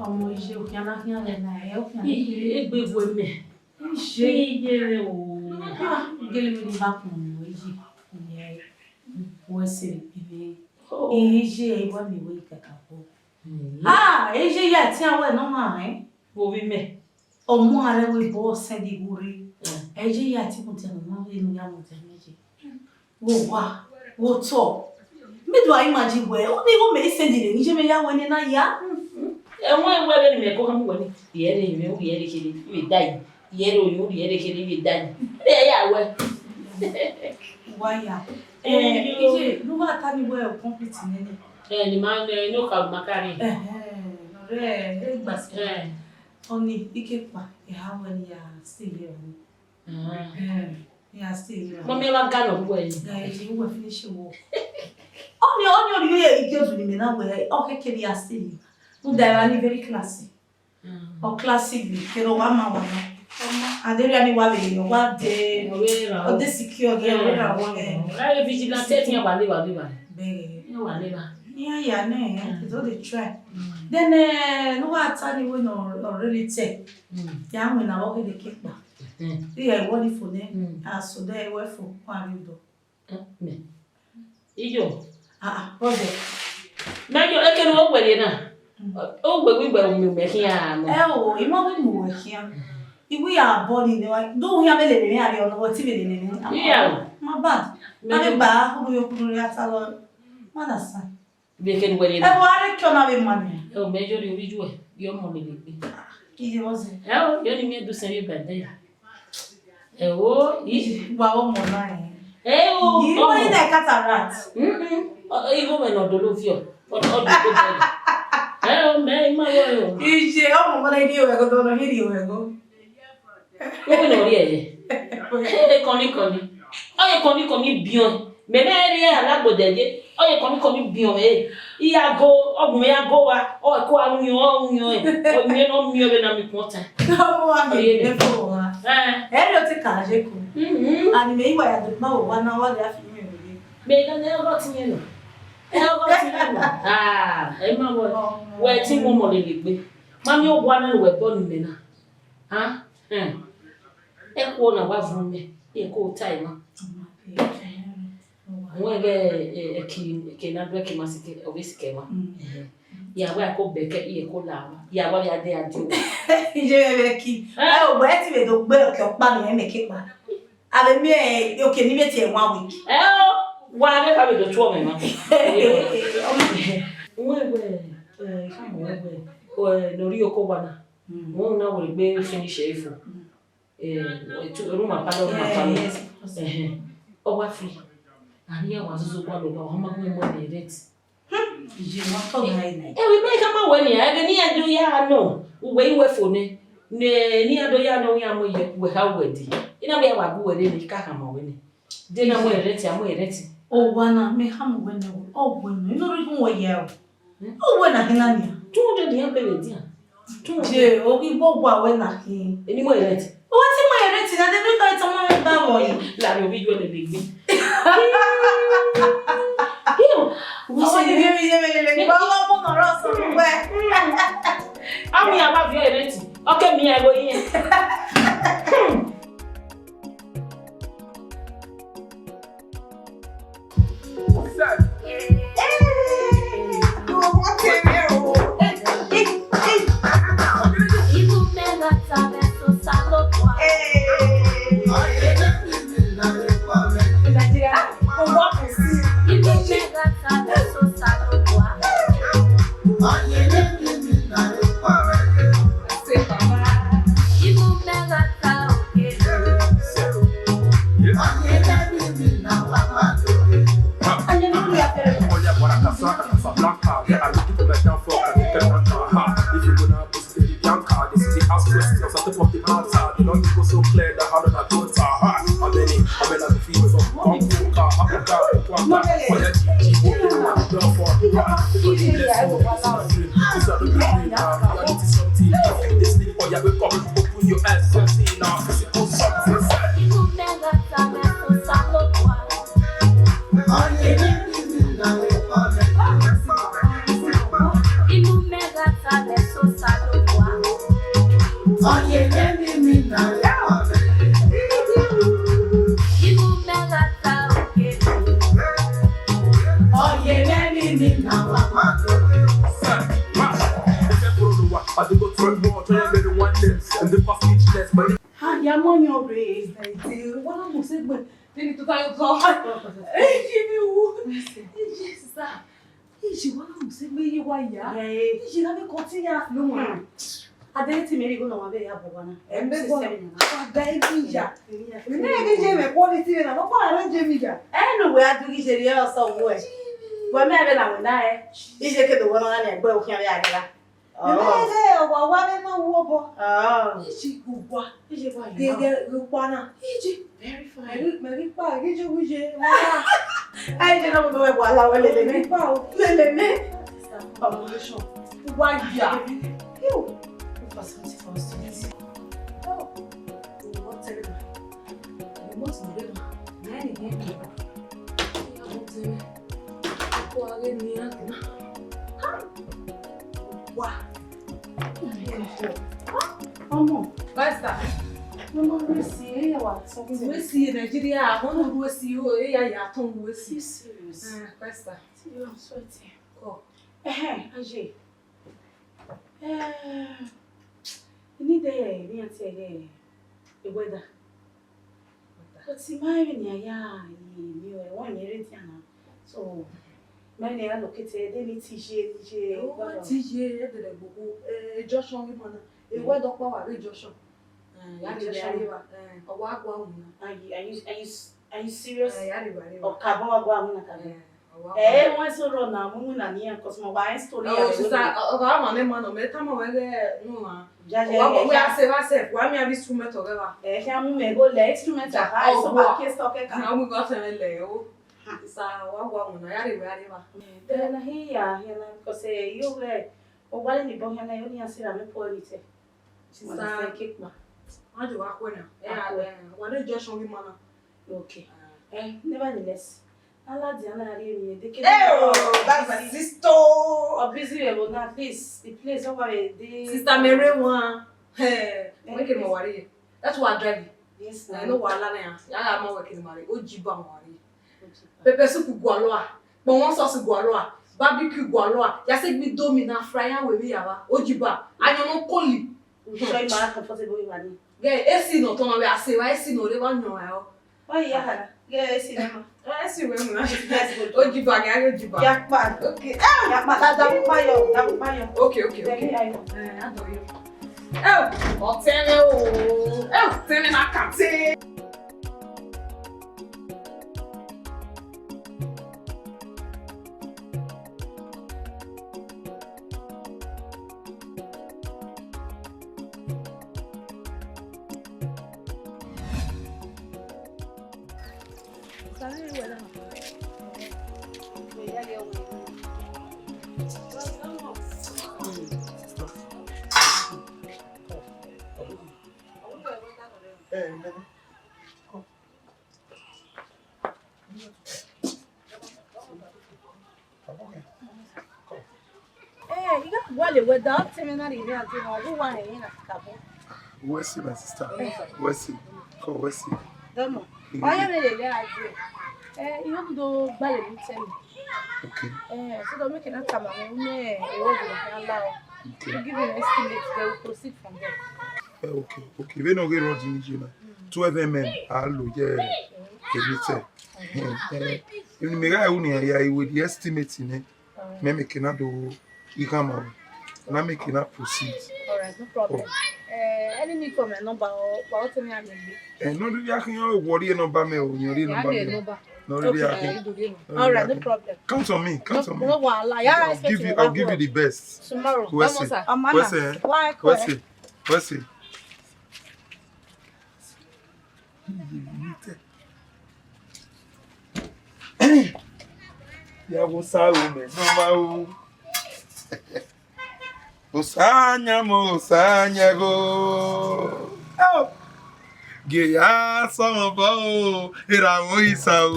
Ọmọ iye okhian na khian lẹ na, ẹ okhian. Iye egbe wẹ mẹ. Iye. Iye rẹ o. Ah, gele vbene I ba kpọnmwẹ wẹ iye. Iye. Wẹ se ebe. Oh. Iye, I wa miẹn wẹ kaka bọ. Mm. Ah, iye ya tian wẹ nọ ma, eh? Ovbi mẹ. Ọmọ a rre ẹvbo ebo ọ sẹtin igho rre. Mm. Ẹ i ye ya te mudia ne ọ ma vbe ne u ya mudia ne iye. Vbe owa, vbe otọ. Mẹ do a imagine wẹ, ọni igho mẹ i sẹtin rre, ne iye mẹ ya wẹ ne na ya. Ẹwẹn wẹ vbene mẹ ko khama wẹ ni, rhie rre, rhie rre kherhe, I vbe da yi. Rhie rre oyo, rhie rre kherhe, I vbe da yi. Vbe ya wẹ. Wa ya. Eh, Iyo. Iye, ne u gha ta ni wẹ ọ complete nene. Eh, ne ima, eh, ne okaro ma ka rre. Ẹhẹn, ọre, e gba sẹ. Eh. Ọni, ikekpa, I ha wẹ ne I ya stay here. Ah. Eh, I ya stay here. Mummy, wa ga nọ vbe uwẹ yi. Eh, I uwẹ finish work. Ọni, ọni, ọni, ye idiot ni mẹ na wẹ, ọ kẹkẹ ne I ya stay here. Rhunmwuda emwa ni very classy. Mm. Ọ classy vbe, kẹrẹ wa ma wa na. Ọma. And area ni wa vbe, wa de, Ọ vbe ra ọ de secure, yeah, Eh, wa ra wa, eh. Ra ye vigilante, ti ya wa le, wa le, wa le. Bẹghe. Ya wa le, wa. Iran ya nẹ, Mm. they don dey try. Mm. Then, eh, ne uwa ta ni wẹ ne ọ, ọ rhie etẹ. Mm. Ya wẹ na ọ ghe ne ke kpa. Mm. Iran wọ ni fo nẹ, Mm. a so de wẹ fo, wa rhie odọ. Mm. Iyo. Ah, ah, brother. Mẹ yo, ekene uwẹ wẹ rhie na. Mm. Uwẹ wẹ wẹ mu mẹ khian nọ. Ẹ o, I ma wẹ mu wẹ khian. I wẹ ya bọ ni nọ, do u khian vbe lele mwẹ, a rhie ọnọ, wẹ ti vbe lele mwẹ. Iya o. Ma bad. Mẹ Ma yo. Vbe ba, uru yo kuru ya ta lọ. Ma da sa. Vbe ekene uwẹ rhie na. Ẹ wa re kẹ ọ na vbe ma nẹ. Ẹ o, mẹ yo rhie ovbi iye uwẹ, ye ọmọ lele egbe. Iye vbọ zẹ. Ẹ o, yo ni mẹ do sẹ vbe ba ẹdẹ ya. Ẹ o, i Wa ọmọ na ẹ. Ẹ o, Iye ọmọ. Wẹ na cataract. Mm-mm. Ọ, igho mwẹ ne ọ dolo viọ. Ọ, ọ dolo viọ. Ẹ o, mẹ, I ma wẹ o. Iye ọmọ mọ na rhie ẹghẹ, do nọ rhie ẹghẹ. Uwẹ ne ọ rhie ẹghẹ. Ẹ, kọni, kọni. Ọ ye kọni, kọni biọn. Mẹ mẹ rhie alagbo dẹdẹ. Ọ ye kọni, kọni biọn mẹ. I ya go, ọ gu mwẹ ya go wa. Ọ ko a wiọn, ọ wiọn ẹ. Ọ wiọn ne ọ miẹn vbe na mi kpọn ta. Ọmọ wa Ọ ye gele fo wa. Ẹ. Ẹ rhie ọtẹn ka je ko. Mhm. And mẹ I wa ya do ma wo wa na wa gha fi mi rre. Mẹ ga ne ọgọ ti yẹn nọ. Ẹ ọgọ ti yẹn nọ. Ah, ẹ ma wẹ. Ọmọ. Wẹ ti mu ọmọ lele egbe. Ma miẹn owa na ne uwẹ bọ ni mẹ na. Ah, hmm. Ẹ kuo na wa vun mẹ. Ẹ ko ta emwa. Wẹ ghẹ, ẹ, ẹ ki, ke na do ẹ ki ma si ke, ọ vbe si ke emwa. Mm. Ẹhẹn. Ya wa ko bẹkẹ, iye ko la wa. Ya wa ya de adio. Iye vbe ki. Eh? Ẹ o, wẹ ti vbe do gbe ọke ọkpa ni, ẹ mẹ ke kpa. A vbe miẹn, eh, ọke ni vbe tie one week. Ẹ o, wa vbe ka vbe do tuọ mwẹ ma. Ọmọ. Wẹ wẹ, eh, Ikhama wẹ wẹ, eh, ne ọ rhie oko owa na. Mm. Wẹ na wẹ egbe finish ẹre fo. Mm. Eh, two, room apart, room apart. Yes. Ẹhẹn. Ọ wa free. A rhie wa zozo gua lọ, wa ma gu ẹmwẹ ne rent. Hmm, iye mwa tọ gha na. Eh, wẹ me Ikhama wẹ nia, ẹghẹ ne iran do ya nọ, uwẹ i wẹ fo nẹ, ne, ne iran do ya nọ, iran mu ye, wẹ kha wẹ de. I na wẹ wa gu wẹ rre ne, I ka khama wẹ nẹ. De na mu rent, a mu rent. Owa na, me khama wẹ nẹ, ọ wẹ nẹ, I no rhie gun wẹ ya o. Hmm? Ọ wẹ na hin na nia. Two hundred iran pay vbe dia. Two hundred. Je, o ghi wọ wa wẹ na hin. Eni mu rent. Wa ti mu rent na, de ne ka tama wẹ ba wọ yi. La mi obi ju ẹmwẹ vbe egbe. Hiu, wẹ se ye, ye, ye, ye, ye, ye, wa, wa mu nọ rọ sọ wẹ. Ami a ba viọ rent. Okay, mi a go here. Ha, ya mọ yan rre, ẹdẹ, wa na mu sẹ egbe, de ne tota yo tọ. Ẹ, Jimmy wu. Ẹ, Jesus, ah. Ije wa na mu sẹ egbe ye wa ya. Ije na be continue. No, ma. A de ti me ri go na wa be ya bo wa na. Ẹ, me go. Wa da ibi ya. Me ne bi je me quality na, no kwa re je mi ya. Ẹ, no we a du ije ri ọ sọ wo ẹ. Wa me a be na we na ẹ. Ije ke do wa na ni egbe o khian be a gha. Mẹ mẹ rẹ ọwa wa vbe na wu obọ. Iji ghe uwa. Iji ghe uwa na. Iji very fine. Mẹ ghi kpa, iji wu ije. Ai, ije na mo wẹ wa la wẹ lele mẹ. Kpa o. Lele mẹ. Congratulations. Wa ya. You. Look for something for us to eat. Oh. What terrible. You must be able. Nine again. Ọkọ aghe ne iran gina. Wa. Ọmọ. Pastor. Ọmọ, rue si, e ya wa tọn. Rue si Nigeria, ọmọ, rue si, o, e ya ya tọn rue si. Serious? Eh, Pastor. I'm sweating. Oh. Ẹhẹn, aye. Eh, I need, eh, me and say, eh, the weather. But see, my, even ya, ya, me, eh, one year, eh, now. So, my, eh, allocate, eh, they need to share, share, oh, gbọdọ. Ti ye, eh, the, the, eh, junction, we wanna, eh, weather, power, we junction. Eh, ya, junction. Eh, ọwa gua unu. Are you, are you, are you s-, are you serious? Eh, ya, ya, ya. Ọka bọ wa gua unu na ka. Eh. Eh, wẹ sẹ rọ na, mu na ni, 'cause ma wa story. Oh, ya, sister, ọ, ọ, ọ, ma ne ma nọ, mẹ tama wẹ ghẹ, no, ma. Ja, ja, wa, ja, wa, ja. Wa se, wa se, wa mi have instrument ọ ghẹ wa. Eh, kha mu mẹ go le instrument a ha, so wa ke stock ẹ ka. Na mu go se le o. Sister, wa wa mu na, ya re wa re wa. Eh, then here, here na, 'cause, eh, you were, o wa ni bo here na, you ni asira me poor ni te. Sister, wa se ke pa. Ma do wa kwe na. Eh, wa de just show me man. Okay. Eh, nevertheless, Aladi ana rhie emwi ẹdẹ ke. Hey, oh, that's my sister. Ọ busy vbe ẹvbo na, please, the place over there, they. Sister Mary wan. Hey, wẹ kene ma wa rrie. That's why I drive. Yes, I know wa la na ya. Ya gha ma wẹ kene ma rrie. O ji ba ma wa rrie. Pepper soup gualọ a. Kpọnmwẹ sauce gualọ a. Barbecue gualọ a. Ya se gbe Indomie na fry ya wẹ vbe ya vba. O ji ba. Ayọn no koli. Sure, you are comfortable in money. Gẹ, A C nọ tọn vbe a se vba, A C nọ rre vba yọn vba o. Why you have? Yeah, I see them. I see where we are. Yes, good. Ojiba, yeah, Ojiba. Yakpa. Okay. Ah, yakpa. Da, da, pa yo, da, pa yo. Okay, okay, okay. Yeah, yeah, yeah. Eh, I know you. Oh, ọtẹn mwẹ o. Oh, ọtẹn mwẹ na kate. Eh, I gha gualọ wẹ da, ọ te mwẹ na rhie mwẹ a dee, ọ ghi wa hẹ emwi na kakabọ. Wẹ si, my sister. Wẹ si. Come, wẹ si. Dọmọ. Mm. Ọ ya mwẹ lele a dee. Eh, I hope do gbalẹ vbe tell me. Okay. Eh, so do make na tama mwẹ, mwẹ, eh, what do you allow? Okay. You give an estimate, then we proceed from there. Eh, okay, okay. Vbene ọ ghi rrọọ din ye na. Twelve M M, a lo ye, eh, meter. Eh, eh, emwi ne mẹ gha ru nian ya, I will estimate nẹ. Mẹ make na do ighan ma, na make na proceed. All right, no problem. Oh. Eh, any need for my number or, or tell me I'm in. Eh, no, do ya khin, you worry number me, oh, you worry number me. No, do ya khin. All right, no problem. Count on me, count on me. No wahala. Yeah, I'll give you, I'll give you the best. Tomorrow. What's it? What's it? What's it? Ya vbe Osa ru mẹ ne ọ ma ru. Osa yan mọ, Osa yan gho. Gie ya sọmọ bọ o, erha mwẹ isa o.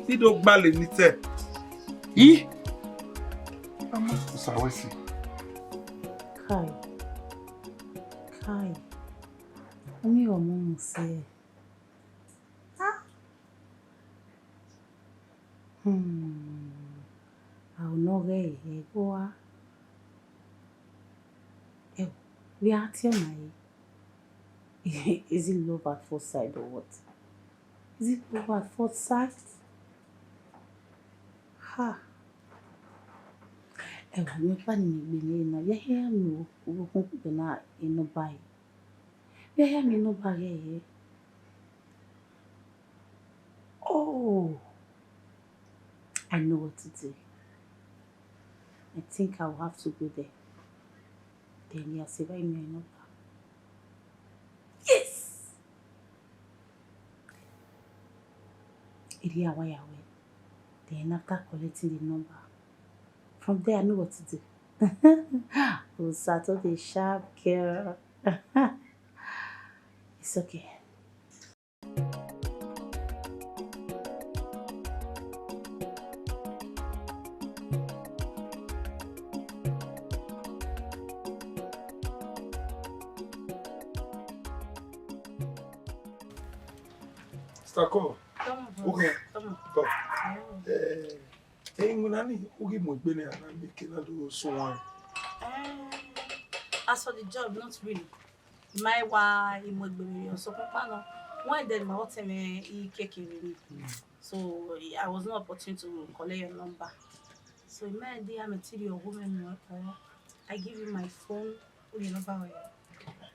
Ni do gbalẹ ni tẹ. I. Ama Osa wẹ si. Kai. Kai. Umi ọmọ mu sẹ. Ah. Hmm. Aro ne ọ ghẹ ẹre ẹghẹ gua. Ẹo, vbe a tie ọna re? Is it love at first sight or what? Is it love at first sight? Ha. Ẹo, ne ọkpa ni gbe ne na, ya hia miẹn oghọghọ kugbe na enọba re. Ya hia miẹn enọba ghẹ re. Oh, I know what to do. I think I will have to go there. Then ya sẹ vbe miẹn enọba. Yes! Erriọ a wa ya wẹ. Then after collecting the number, from there I know what to do. Osa, the sharp girl. It's okay. Sister, come. Come on, boss. Okay. Come on. Come. Yeah. Eh, eh, iwinna ni, u ghi mu egbe ne a na miẹn eke na do sẹ uwa. Eh, as for the job, not really. Ma wa i mu egbe vbe sokpan nọ. Wẹn dẹ ma ọtẹn mwẹ i keke vbe ni. Mm. So I was not opportune to collect your number. So ma dẹ ya material wo mẹ nọ, I give you my phone.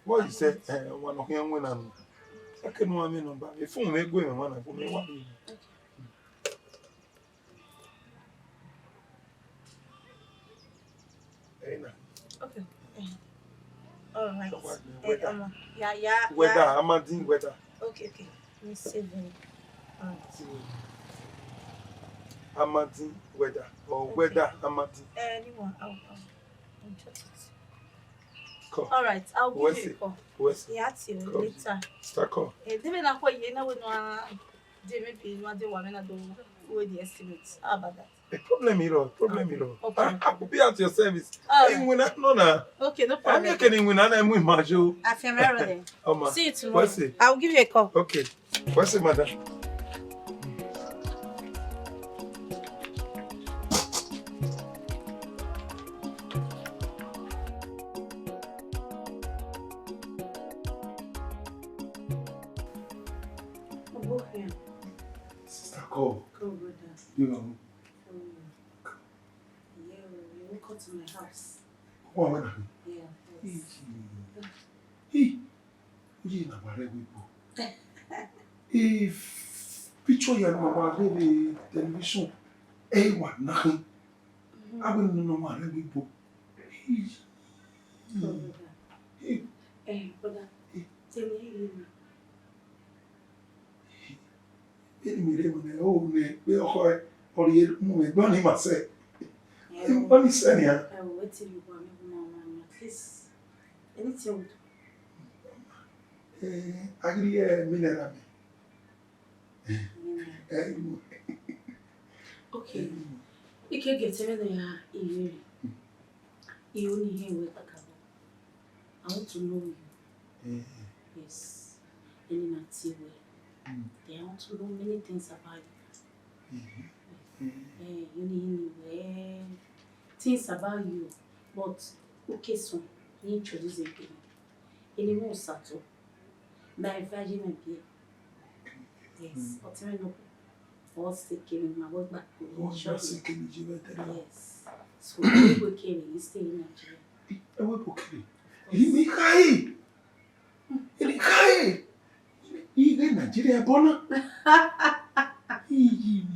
What you said, eh, one of your women and I can know my number. If you make go, man, I go me one. Okay. All right. So what, eh, weather? Um, yeah, yeah, weather, yeah. Amadi weather. Okay, okay. Let me save it. All right. Amadi weather or okay. Weather Amadi. Eh, anyone, I'll, I'll, I'll jot it. Call. All right, I'll give you a call. Where's it? Yeah, till later. Start call. Eh, David, na kwa ye na we no a, David, maybe you want the woman to do with the estimates. How about that? A problem, you know. Problem, you know. Okay. I, I will be at your service. All right. Even no, no. Okay, no problem. I'm making him win, and I'm with Majo. I feel very ready. See you tomorrow. What's it? I'll give you a call. Okay. What's it, madam? Sister, come. Come, brother. You know. Come. Yeah, you will come to my house. Come on, brother. Yeah, of course. Hey, you na worry, we go. If picture you na worry the television, eh, what nothing. Abẹ ne nọ ma rre ẹvbo ebo. Hey, brother. Hey, brother. Hey. Tell me, you know. Eni mi rre ẹvbo ne o ne gbe ọkhọ, ọ rhie mu mwẹ gbe ọni ma sẹ. Ọni sẹ nian. Ẹ o, wetin you want me to know, at least anything we do. Eh, a ghi rhie mineral mẹ. Okay. Ike get me no ya ire. Iye ni he we kakabo. I want to know you. Yes. Eni na tie we. Then I want to know many things about you. Eh, you need we things about you, but okay, so you introduce it to me. Eni mu sato. Na eva ye me bie. Yes, ọtẹn mwẹ nọ. Ọ sẹ kene ma wẹ gba ko. Ọ gba sẹ kene ye vbe tẹrẹ. Yes. So, we kere, he stay in Nigeria. Ẹ wẹ bo kere. Eni mi khai. Eni khai. Ighe Nigeria ẹbọ na. Iyi.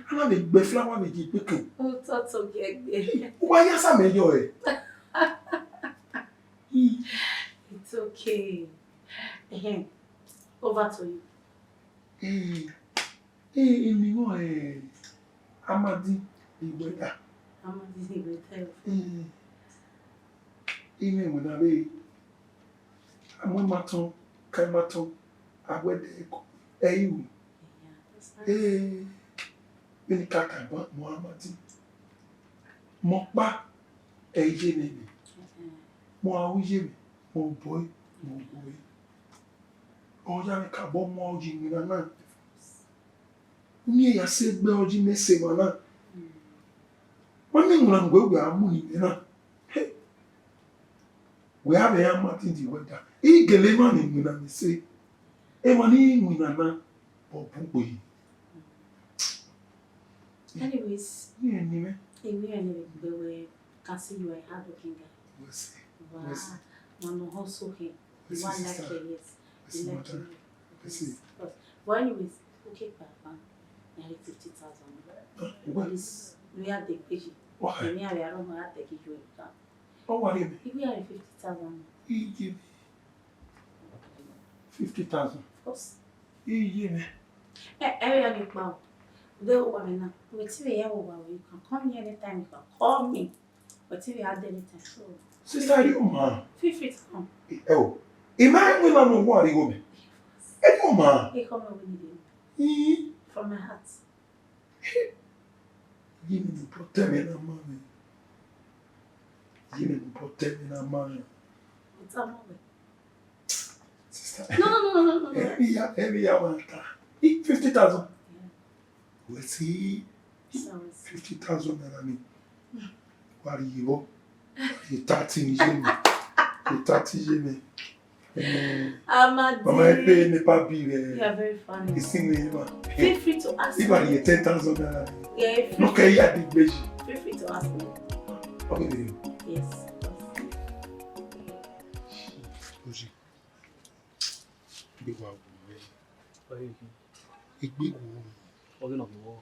Ana vbe gbe flower vbe je kpeke. Otọ to gẹgbe. Uwa ya sa mẹ yọ ẹ. It's okay. Ehem. Over to you. Eh, eh, eni mwẹ, eh, Amadi Iweda. Amadi Iweda. Eh, imẹ wẹ na vbe, amọ ma tọn, ka ma tọn, a wẹ de ẹko, ẹ i ru. Eh, vbene I ka tama Amadi. Mẹ ọkpa, ẹ i ye nene. Mẹ ọre ru iye mwẹ, mẹ obọ ẹre, mẹ obọ ẹre. Ọ ya mwẹ kabọ mu aro ye iwinna na. Umiẹn ya sẹ egbe ọre imẹ sẹ emwa na. Wẹ miẹn iwinna ne uwẹ wẹ a mu ne imẹ na. Wẹ a vbe ya ma tindi wẹ da. I gele emwa ne iwinna ne sẹ. Emwa ni iwinna na, ọ bu gbe. Anyways, yeah, ni mwẹ. Emi eni vbe gbe wẹ, can see you are a hardworking guy. Wesin? Wow. Wesin? Man, no hustle him. You want that, sister? Yes. Wesin, madam? Wesin? Yes, of course. But anyways, okay, Papa, nearly fifty thousand. Ah, what? Please, we are the page. Why? Emi a we are not at the page. Ọ wa rhie mẹ? Iye mwẹ fifty thousand. Iye mwẹ fifty thousand. Of course. Iye mwẹ. Eh, eh, ya ni pa o. De wa me na. Wetin we ya wo wa, you can call me anytime, you can call me. Wetin we had anytime. So, sister, you ma. Feel free to come. Eh, oh. Ima e wina no wa righo mẹ. E you ma. He come with me. From my heart. Iye mwẹ ne obọ tẹ mwẹ na ma mwẹ. Iye mwẹ ne obọ tẹ mwẹ na ma mwẹ. What's up, mommy? Sister. No, no, no, no, no, no, no. Every year, every year, one time. Fifty thousand. Yeah. Wetin? Sorry. Fifty thousand naira ni. Wa rhie vbọ. Ye thirty ni ye mẹ. Ye thirty ye mẹ. Eh, Amadi. Mama, I pay NEPA bill, eh. You are very funny. It's in me, ma. Feel free to ask me. If I get ten thousand naira, yeah, if no, okay, yeah, big bitch. Feel free to ask me. Okay, baby. Yes. Oji. Gbe wa wo re. Egbe wo. Ọ ghi nọ vbe wọ.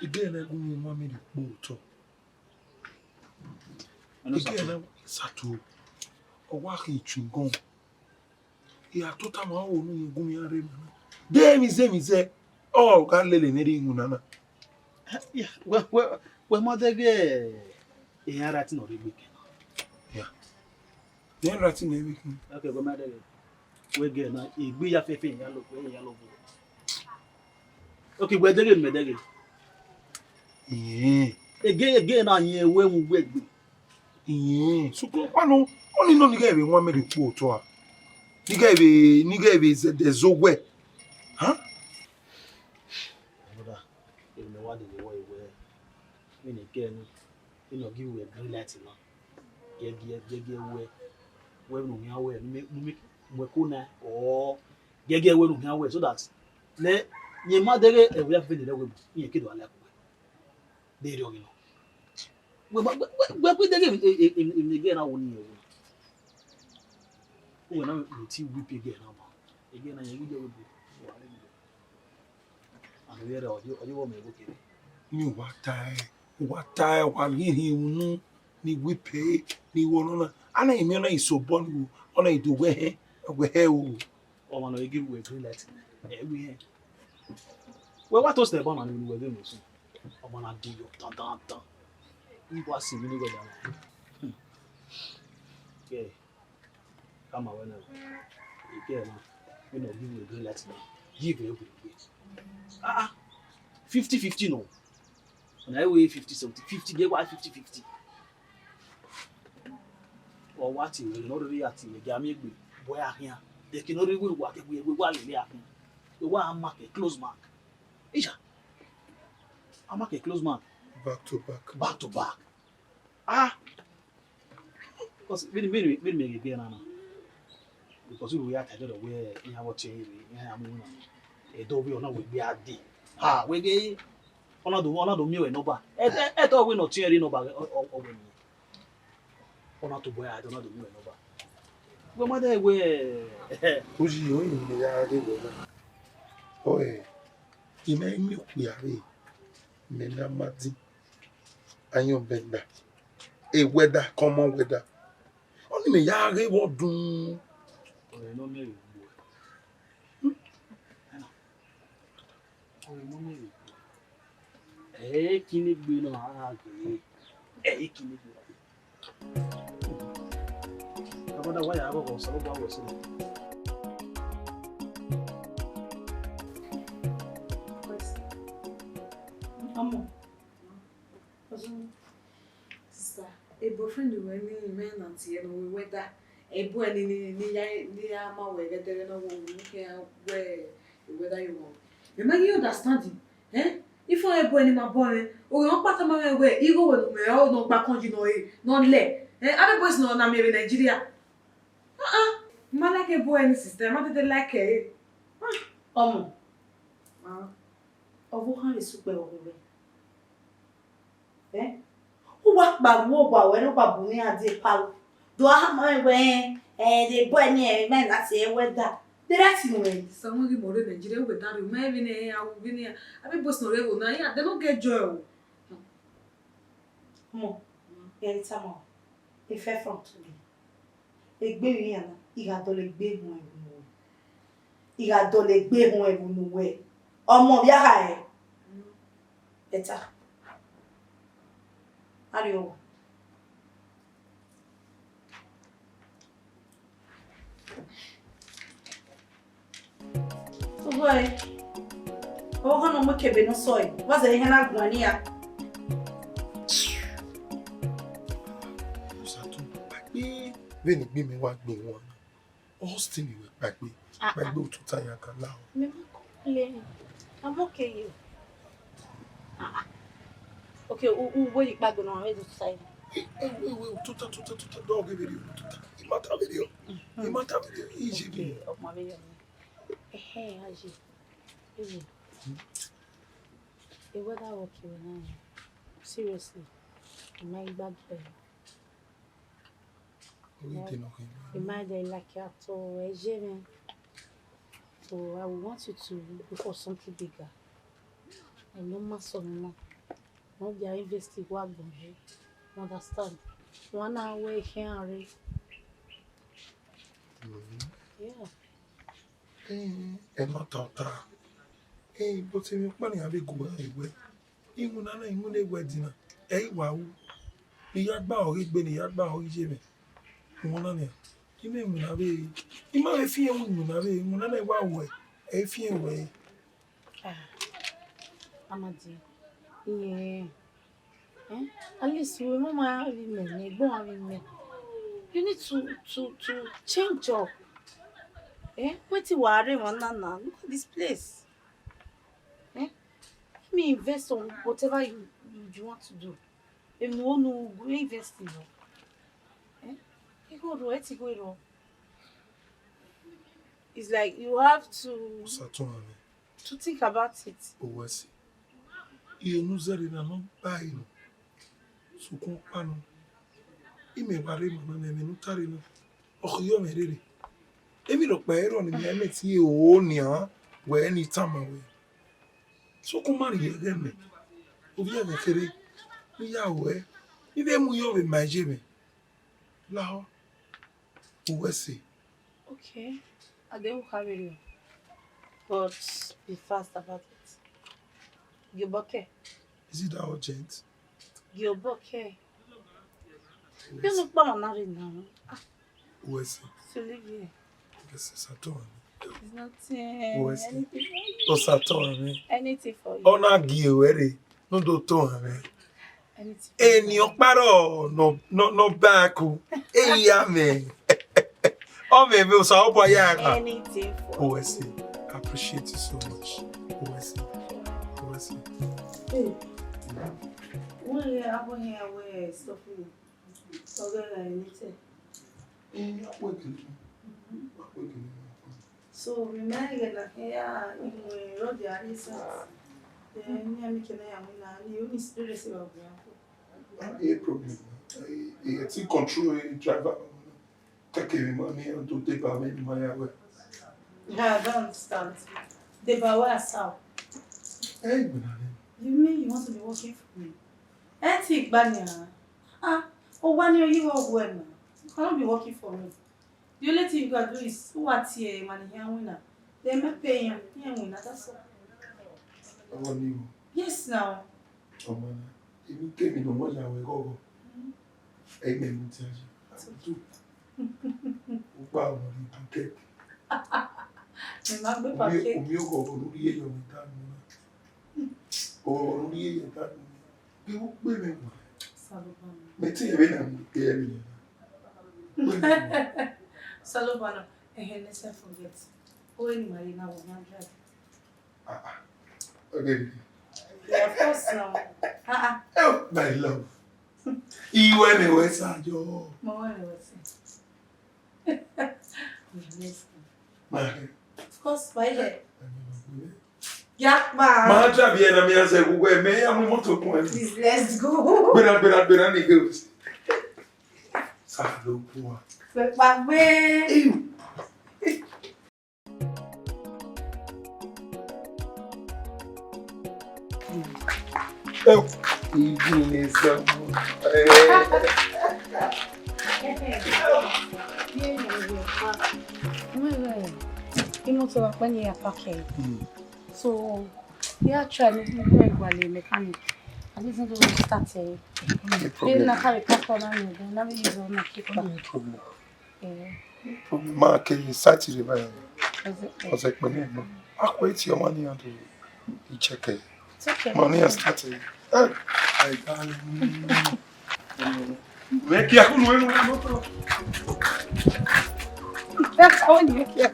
Ige ne gu mi ma mi ni kpo otọ. Ige ne sato. Ọ wa khin chewing gum. I ra tota ma, ọ ru ne gun iran rre emwa na. De emwi zẹ, emwi zẹ, ọ gha lele ne erha iwinna na. Wẹ, wẹ, wẹ ma dẹghe iran ra tin ọ rre egbe kẹ. Ya. Iran ra tin ọ rre egbe kẹ. Okay, wẹ ma dẹghe. Wẹ gẹ na, egbe ya fẹfẹ, iran lo, iran lo. Okay, wẹ dẹghe, mẹ dẹghe. Iyẹn. Ege, ege na yẹn wẹ mu wẹ gbe. Iyẹn, sokpan ọkpa nọ, ọni nọ ni ghẹ vbe wan mẹ rhie kpo otọ a. Ni ghẹ vbe, ni ghẹ vbe zẹdẹ zẹ owẹ. Ha? Brother, emwi ne wa dede wẹ wẹ, vbene I kẹ nẹ, vbene ọ gi wẹ green light na. Giẹgiẹ, giẹgiẹ wẹ, wẹ ne u khian wẹ, ne u mu ẹko na, or giẹgiẹ wẹ ne u khian wẹ, so that Nẹ, rẹn ma dẹghe ẹvbo ya fẹfẹ ni rre ẹvbo, irẹn ke do a like uwẹ. De erriọ ghi nọ. Wẹ ma, wẹ, wẹ, wẹ ku dẹghe emwi, e, e, emwi, emwi ne girl na wo ni rẹn ẹvbo. Uwẹ na, wẹ ti whip girl na ma. Girl na, rẹn wi ye ẹvbo. Wa re mi. Anu vbe rre, ọ ye, ọ ye vbe ọ mẹ ẹvbo kere. Ni uwa ta ẹre, uwa ta ẹre, wa ghi rhie unu ni whip ẹre, ni wẹ ọnọna. A na i miẹn ọna i sobọ ni wo, ọna i do wẹ hẹ, wẹ hẹ o. Ọmwa ne ọ i give uwẹ green light, ẹ wi hẹ. Wẹ wa toast ẹbọ na ni wẹ ghe emwi sẹ. Ọmwa na di yọ dandandan. I wa si emwi ne wẹ ya na. Hmm. Yeah. Kama wẹ na, girl na, vbene ọ give uwẹ green light na, give ẹre wẹ. Ah, ah, fifty fifty nọ. Ọna i wẹ fifty something, fifty, gie wa fifty fifty. Ọ wa tie mwẹ, ne ọ rhirhi ya tie mwẹ, gie a miẹn egbe, bu ẹre khian. Eke ne ọ rhirhi wẹ wa ke wẹ wa lele a khian. Wẹ wa mark, close mark. Isha. A mark, close mark. Back to back. Back to back. Ah. Because vbene, vbene, vbene mẹ ghe girl na na. Because u ya ta ẹdẹdẹ wẹ iran vbe ọtiẹn rre, iran ya mu na. Ẹdẹ ọvbehe ọna wẹ gbe a dee. Ha, wẹ ghe, ọna do, ọna do miẹn wẹ number. Ẹ, ẹ, ẹdẹ ọvbehe ne ọtiẹn rre number, ọ, ọ, ọ wẹ nẹ. Ọna tobọ ẹre a dee, ọna do miẹn wẹ number. Wẹ ma dẹ wẹ. Uyi, ọni ne ya ghe wẹ na. Ọe, I ma miẹn okpia vbe, mẹ na ma di. Ayọn bẹgba. E weather, common weather. Ọni mẹ ya ghe vbe ọdun. Ọre nọ miẹn vbe egbe. Ọre nọ miẹn vbe egbe. Ẹ i kinegbe nọ a ghe. Ẹ i kinegbe nọ. Abada wa ya ghọghọ, Osanobua wẹ sẹ. Ọmọ. Sister, e boyfriend wẹ ni mẹ na tie ẹre ne ọ wẹ weather. E boy ni, ni, ni ya, ni ya ma wẹ ẹghẹdẹrẹ na wẹ unu khian wẹ e weather yo wọ. Mẹ ma ghi understand. Eh? Ifo e boy ni ma bọ mwẹ. Oghe ọkpa tama mwẹ wẹ igho wẹ ne u mwẹ ọ nọ gba kọn yi nọ re, nọ lẹ. Eh, avbe boys nọ na miẹn vbe Nigeria. Ah, ah. Ma like e boy ni, sister, ma tete like ẹre. Ah, ọmọ. Ah. Ọvbokhan vbe sẹ ukpẹ vbe ọghe mwẹ. Eh? U wa kpa vbe uwa wẹ ne u wa bu mwẹ iran die palọ. Do a ma mwẹ wẹ, eh, the boy ni, eh, mẹ na tie weather. The right thing wẹ. Samuel ghi mọ rre Nigeria, u wẹ da rre, u ma vbe ne a wu vbe ne a. Avbe boys nọ rre ẹvbo na, iran, they no get joy o. Ọmọ, ẹ i tama o. I fẹ front me. Egbe vbe iran na, I gha dọlegbe ehun ẹvbo ne uwẹ. I gha dọlegbe ehun ẹvbo ne uwẹ. Ọmọ vbe a gha rẹ. Ẹta. Arriọ. Ugbẹn, ọvbokhan nọ mu ekebe ne ọ sọe, wa zẹ ehe na guan ne iran. Osatunmwu, kpaegbe, vbene egbe mẹ wa gbe wan na, Austin wẹ kpaegbe, ah, kpaegbe, otuta yan ka la o. Mẹ ma complain. I'm okay, you. Ah, ah. Okay, u, u, where you kpaegbe nọ, where you say? Eh, eh, wait, wait, otuta, tuta, tuta, dog, give it, otuta. I ma ta video. I ma ta video, easy video. Okay, ọmọ mi yọ. Ehe, Aji. Easy. The weather okay now. Seriously. I ma gbadun. Orí ìdènà kan. I ma dey like it at all. Ẹ jẹ́ mi. So I would want you to go for something bigger. I know my son now. No be invest wa gbọnju. You understand? One hour we can arrange. Yeah. Eh, ẹ ma ta ọta. Eh, but emwi ọkpa ne iran vbe gu ẹre wẹ. Iwinna na, iwinna ewẹdi na, ẹ i wa ru. Ne I ya gba ọre gbe, ne I ya gba ọre ye mwẹ. Iwinna na nian, I ma iwinna vbe, I ma vbe fian iwinna vbe, iwinna na i wa ruẹ, ẹ i fian ruẹ. Ah, Amadi, yeah. Eh? At least we mama have him, eh, go have him. You need to, to, to change up. Eh? Wetin wa are wan na na? Look at this place. Eh? Let me invest on whatever you, you, you want to do. Emu onu go invest in. Eh? Igho ro, eti igho ro. It's like you have to. Osatunmwu. to think about it. Owẹ sẹ, iye ne u zẹrriọ na nọ gba ẹre nọ. Sokpan ọkpa nọ, imẹ wa rre emwa na ne ẹmwẹ ne u tare na, ọ khiyọ mwẹ rere. Emwi rhọkpa ẹre rrọọ ne imẹ, imẹ tie ro nian wẹ ne I tama wẹ. Sokpan u ma rhie ẹghẹ mẹ, ovbi ẹghẹ kherhe ne I ya ruẹ, I vbe mu yọ vbe ma iye mwẹ. Lahọ, owẹ sẹ. Okay, I dey look am very well. But be fast about it. Gioboke. Is it that urgent? Gioboke. You look bad now. Ah, Owẹ sẹ. To leave here. Owẹ sẹ, sa tọ mwẹ. It's nothing. Owẹ sẹ. Anything for you. Ọ sa tọ mwẹ. Anything for you. Ọ na gie wẹ rre, ne u do tọ mwẹ. Anything for you. Eni ọkpa rrọọ nọ, nọ, nọ back o. Eya mẹ. Ọ mẹ vbe Osanobua ya gha. Anything for you. Owẹ sẹ, I appreciate you so much. Owẹ sẹ. Owẹ sẹ. Hey. Wẹ ya abo hia wẹ stuff you. Ọghe ẹre ne te. Ee, a kue gele, a kue gele. So, vbe imẹ ghe na khian ya iwẹn rọ dia re sat. Then, ne a miẹn kẹ ne a ya winna, ne I ru ni spirit evba gbe iran. Ah, no problem. I, I, I still control the driver. Take him money and to take my money away. Yeah, I don't understand. Deba wẹ asao. Hey, Bonani. You mean you want to be working for me? Ẹ ti gba ni a. Ah, o wa ni oyi wọ wẹ na. You cannot be working for me. The only thing you can do is who are tie money here winner. Then me pay him, he winner, that's all. Ọmọ ni o. Yes now. Ọmọ na, èmi kemi ne ọmọ ya wẹ ghọghọ. Ẹgbẹ mi ti a ṣe. Àtúntò. Ó pa ọmọ ní pancake. Ẹ máa gbé pancake. Omi ó ghọghọ lórí èèyàn mi dánú náà. Ọ̀rọ̀ lórí èèyàn dánú náà. Bí wọ́n pè mí wá. Salubana. Mi ti ẹ̀rí náà mi pé ẹ̀rí yẹn náà. Salubana. Ẹ̀hẹ̀, let's not forget. Ó wẹ̀ ní màá yẹ náà wọ̀ ní àdúrà. Ah, ah. Okay. Yeah, of course now. Ah, ah. Oh, my love. Iwe ni we sa yo. Mo wẹ̀ ní wẹ̀ sí. Yes. My. Of course, my head. Yeah, ma. Ma try be na mi ase ku we me ya mu mọ́tò kun e. Please, let's go. Gbera, gbera, gbera ni go. Sa lo ku wa. Pe pa gbe. Ew. Ew, ibi ni sọ. Imoto wa pẹ ni ya park ẹ. So, ya try ni gbogbo ẹ gba le mechanic. At least, no start ẹ. No problem. Na carry car for na mi, na mi use on na keep. No problem. Eh. Ma ke Saturday báyìí. Ọ̀sẹ̀ pẹ̀lú ẹ̀gbọ́n. A kò tí ọmọ ní àdó ìjẹkẹ̀. It's okay. Mo ní ẹ̀ Saturday. Ẹ, àìdá ni. Mẹ kí a kú lu ẹnu mọ́tò. That's how you get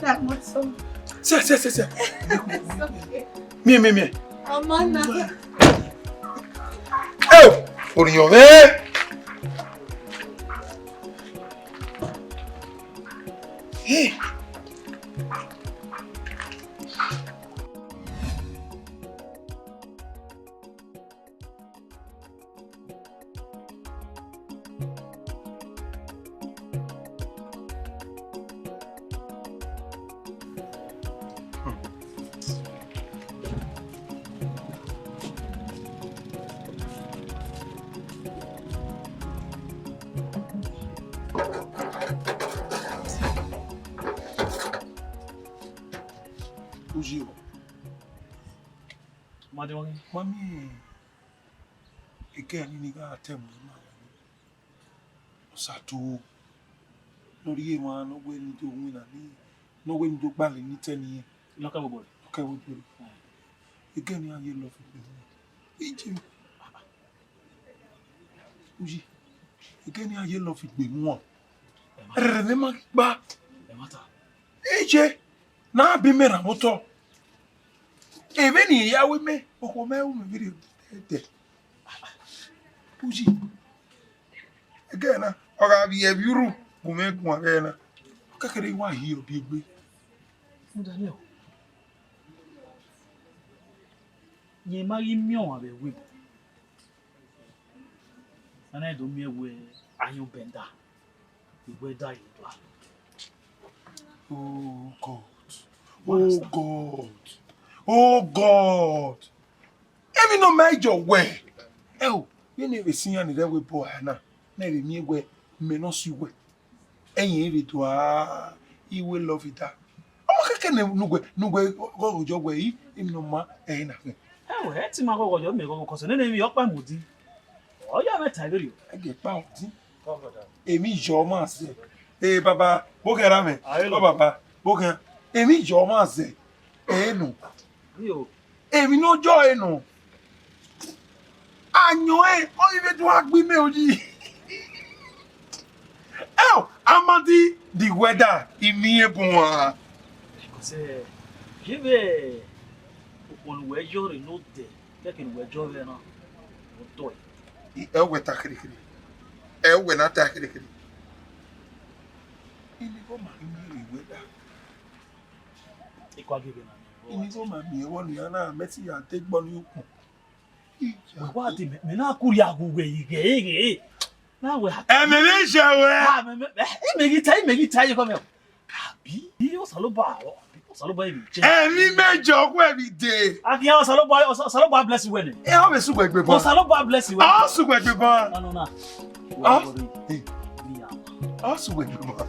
that much so. Sẹ, sẹ, sẹ, sẹ. It's okay. Mie, mie, mie. Ọmọ náà. Ẹ o, ònìyàn rẹ. Hey. Uji o. Ma de wani. Mami, eke ani ni gha tẹ mu ma. Osato. No ri emwa no wẹ ni do winna ni, no wẹ ni do gbalẹ ni tẹ ni. Lọkẹ wo bọrọ. Lọkẹ wo bọrọ. Eke ni a ye lọ fi gbe mu. Ije. Uji. Eke ni a ye lọ fi gbe mu. Rere ne ma gba. Ije. Na bi mẹ rhan vbe otọ. Emwi ne I ya ru mẹ, okhuo mẹ ru mẹ vberriọ ẹdẹ. Uyi. Ẹghẹ na, ọ gha vbiẹ vbe urhu, gu mwẹ guan ẹghẹ na. Ọ kẹkẹrẹ I wa hi ọbiegbe. Rhunmwuda nẹ, Rẹn ma ghi miẹn ọmwa vbe ẹvbo ebo. A na do miẹn wẹẹ ayọn bẹnda, I wẹẹ da ye do aro. Oh God. Oh God. Oh God. Emwi ne ọ ma jọ wẹẹ. Ẹo, vbene vbe sẹ iran ni rre ẹvbo ebo na, ne vbe miẹn wẹẹ, mẹ ne ọ si wẹẹ. Ẹyẹn vbe do a, I will love you da. Ọmọ kẹkẹ ne nuwẹ nuwẹ ghọghọ yọ wẹ i, emwi ne ọ ma ẹre na khin. Ẹwẹ, ẹ te ima ghọghọ yọ, mẹ ghọghọ kọsẹ nene emwi ọkpa mu odin. Ọ ya mwẹ ta vberriọ. Ẹgẹ kpa odin. Emwi yọ ma zẹ. Ee baba, bo kẹ ra mẹ. Ọ baba, bo kẹ. Emwi yọ ma zẹ. Ẹ nọ. Emwi ne ọ jọ ẹre nọ. Ayọn ẹre, ọ i vbe do gha gbe imẹ oyi. Ẹo, Amadi, the weather, I miẹn bun a. Because, eh, give, eh, ukpọn ne uwẹ yọ rre ne odẹ, kẹkẹ ne uwẹ yọ rre na, ọ dọe. Ẹ wẹ ta kherhe kherhe. Ẹ wẹ na ta kherhe kherhe. Ini gho ma ghi miẹn vbe weather. Ikọ agbegbe na. Ini gho ma miẹn vbọ nian na, mẹ te ya te gbọ ni ukpọn. Wẹ wa de mẹ, mẹ na ku rhie aghuwẹ ighe ighe. Na wẹ ha. Ẹmẹ vbe jẹ wẹ. Ah, mẹ, mẹ, mẹ, imẹ ghi ta, imẹ ghi ta ye kọ mẹ. Abi, bi Osanobua, Osanobua emwi jẹ. Ẹmwẹ imẹ jọ wẹ vbe de. A ghi Osanobua, Osa-, Osanobua bless wẹ nẹ. Ẹ, ọ vbe sugbe egbe bọ. Osanobua bless wẹ. Ọ sugbe egbe bọ. Na, no, na. Ọ? Wẹ, wẹ, wẹ. Ọ sugbe egbe bọ.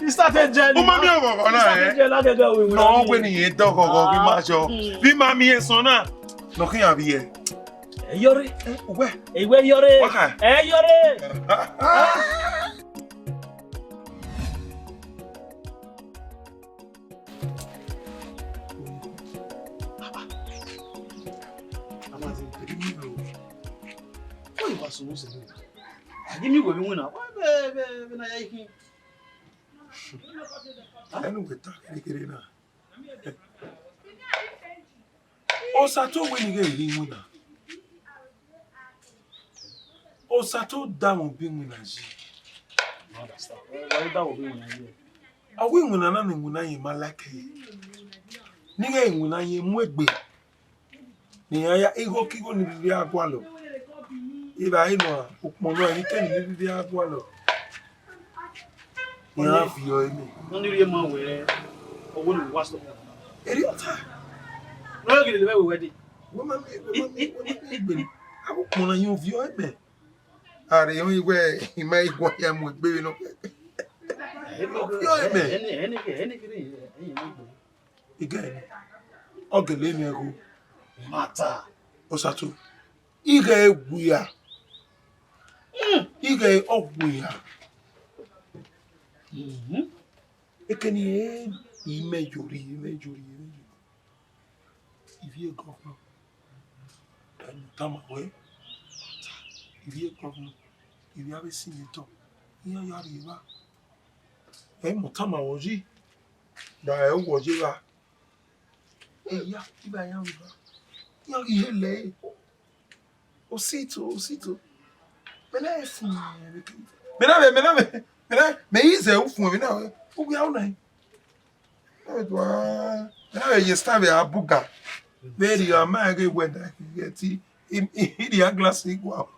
He started journey. Ọ ma miẹn ọghọghọ na, eh? He started journey, agẹgẹ wẹ, wẹ. Nọ, wẹ ni ye dọ ọghọghọ ghi ma jọ. Ah, mm. Vbe ima miẹn sọn na. Nọ khian vbiẹ. Ẹ yọrre. Ẹ, uwẹ. Ẹ, uwẹ yọrre. Waka. Ẹ yọrre. Ah. Amadi, ẹ ghi miẹn wẹ vbe iwinna. Wa ghi miẹn wẹ vbe iwinna. Wa vbe, vbe, vbe na ya ikhin. Ẹnu wẹ ta kherhe kherhe na. Osato wẹ ne I ghẹ rhie iwinna. Osato da mwẹ obọ iwinna yi. Ọ wẹ iwinna na ne iwinna ye ma like ẹre. Ne I ghẹ iwinna ye mu egbe. Ne iran ya igho ke igho ni rhirhi a gualọ. Evbare nọ, ukpọn nọ, emwi kemwi ni rhirhi a gualọ. Iran viọ ẹmwẹ. Nọ ni rhie ma wẹ, ọ wẹ ne wa stop. Erriọ ta. Nọ ghi lele mwẹ wẹ wẹ dee. Wẹ ma miẹn, wẹ ma miẹn, wẹ ma miẹn egbe. Avbe ukpọn na yan viọ ẹmwẹ. Are, emwi wẹ, ima i guan ya mu egbe vbe nọ. Viọ ẹmwẹ. Ẹni, ẹni, ẹni, ẹni, ẹni, ẹni, ẹni, ẹni. Igẹ, ọ gele miẹn gho. Mata. Osato. Ighe wia. Mm. Ighe ọ wia. Mhm. Ekeni e, imẹ yori, imẹ yori, imẹ yori. Ivie gọvnọ. Tama wẹ. Ivie gọvnọ. Ivie avbe sinetọ. Iran ya rhie evba. Ẹ mu tama wẹ yi. Da ẹ wọ ye evba. Eya, iba ya ru ba. Ya ghi hele. Osito, osito. Mẹ na fun. Mẹ na vbe, mẹ na vbe, mẹ na, mẹ i zẹ ufun, mẹ na vbe. Ugbia una. Mẹ na vbe ye stand vbe abuga. Very, a ma ghe wẹ da ghe ti. I, i, i dia glass igua.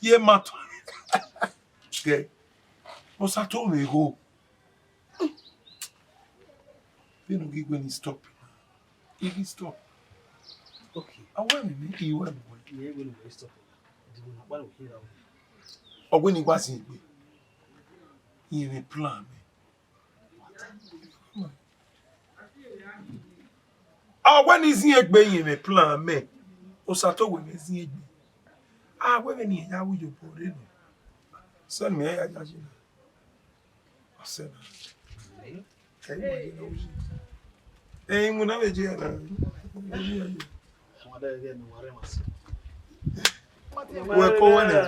Ye ma to. Ghe. Osato mwẹ gho. Vbene u ghi wẹ ne I stop na, I ghi stop. Okay. A wẹ ne I wẹ ne uwẹ. Mẹ wẹ ne uwẹ stop. Di wẹ na kpa ne u khin ra. Ọ wẹ ne I wa zin egbe. Irẹn mwẹ plan mẹ. Ọ wẹ ne I zin egbe, irẹn mwẹ plan mẹ. Osato wẹ mẹ zin egbe. A wẹ vbene irẹn ya ru iyobọ rre nọ. Sẹ ne mẹ ya yayi na. Ọ sẹ na. Ẹ i wẹ ye na uyi. Ẹ i winna vbe je na. Uyi ya ye. Wẹ ko wẹ nẹ.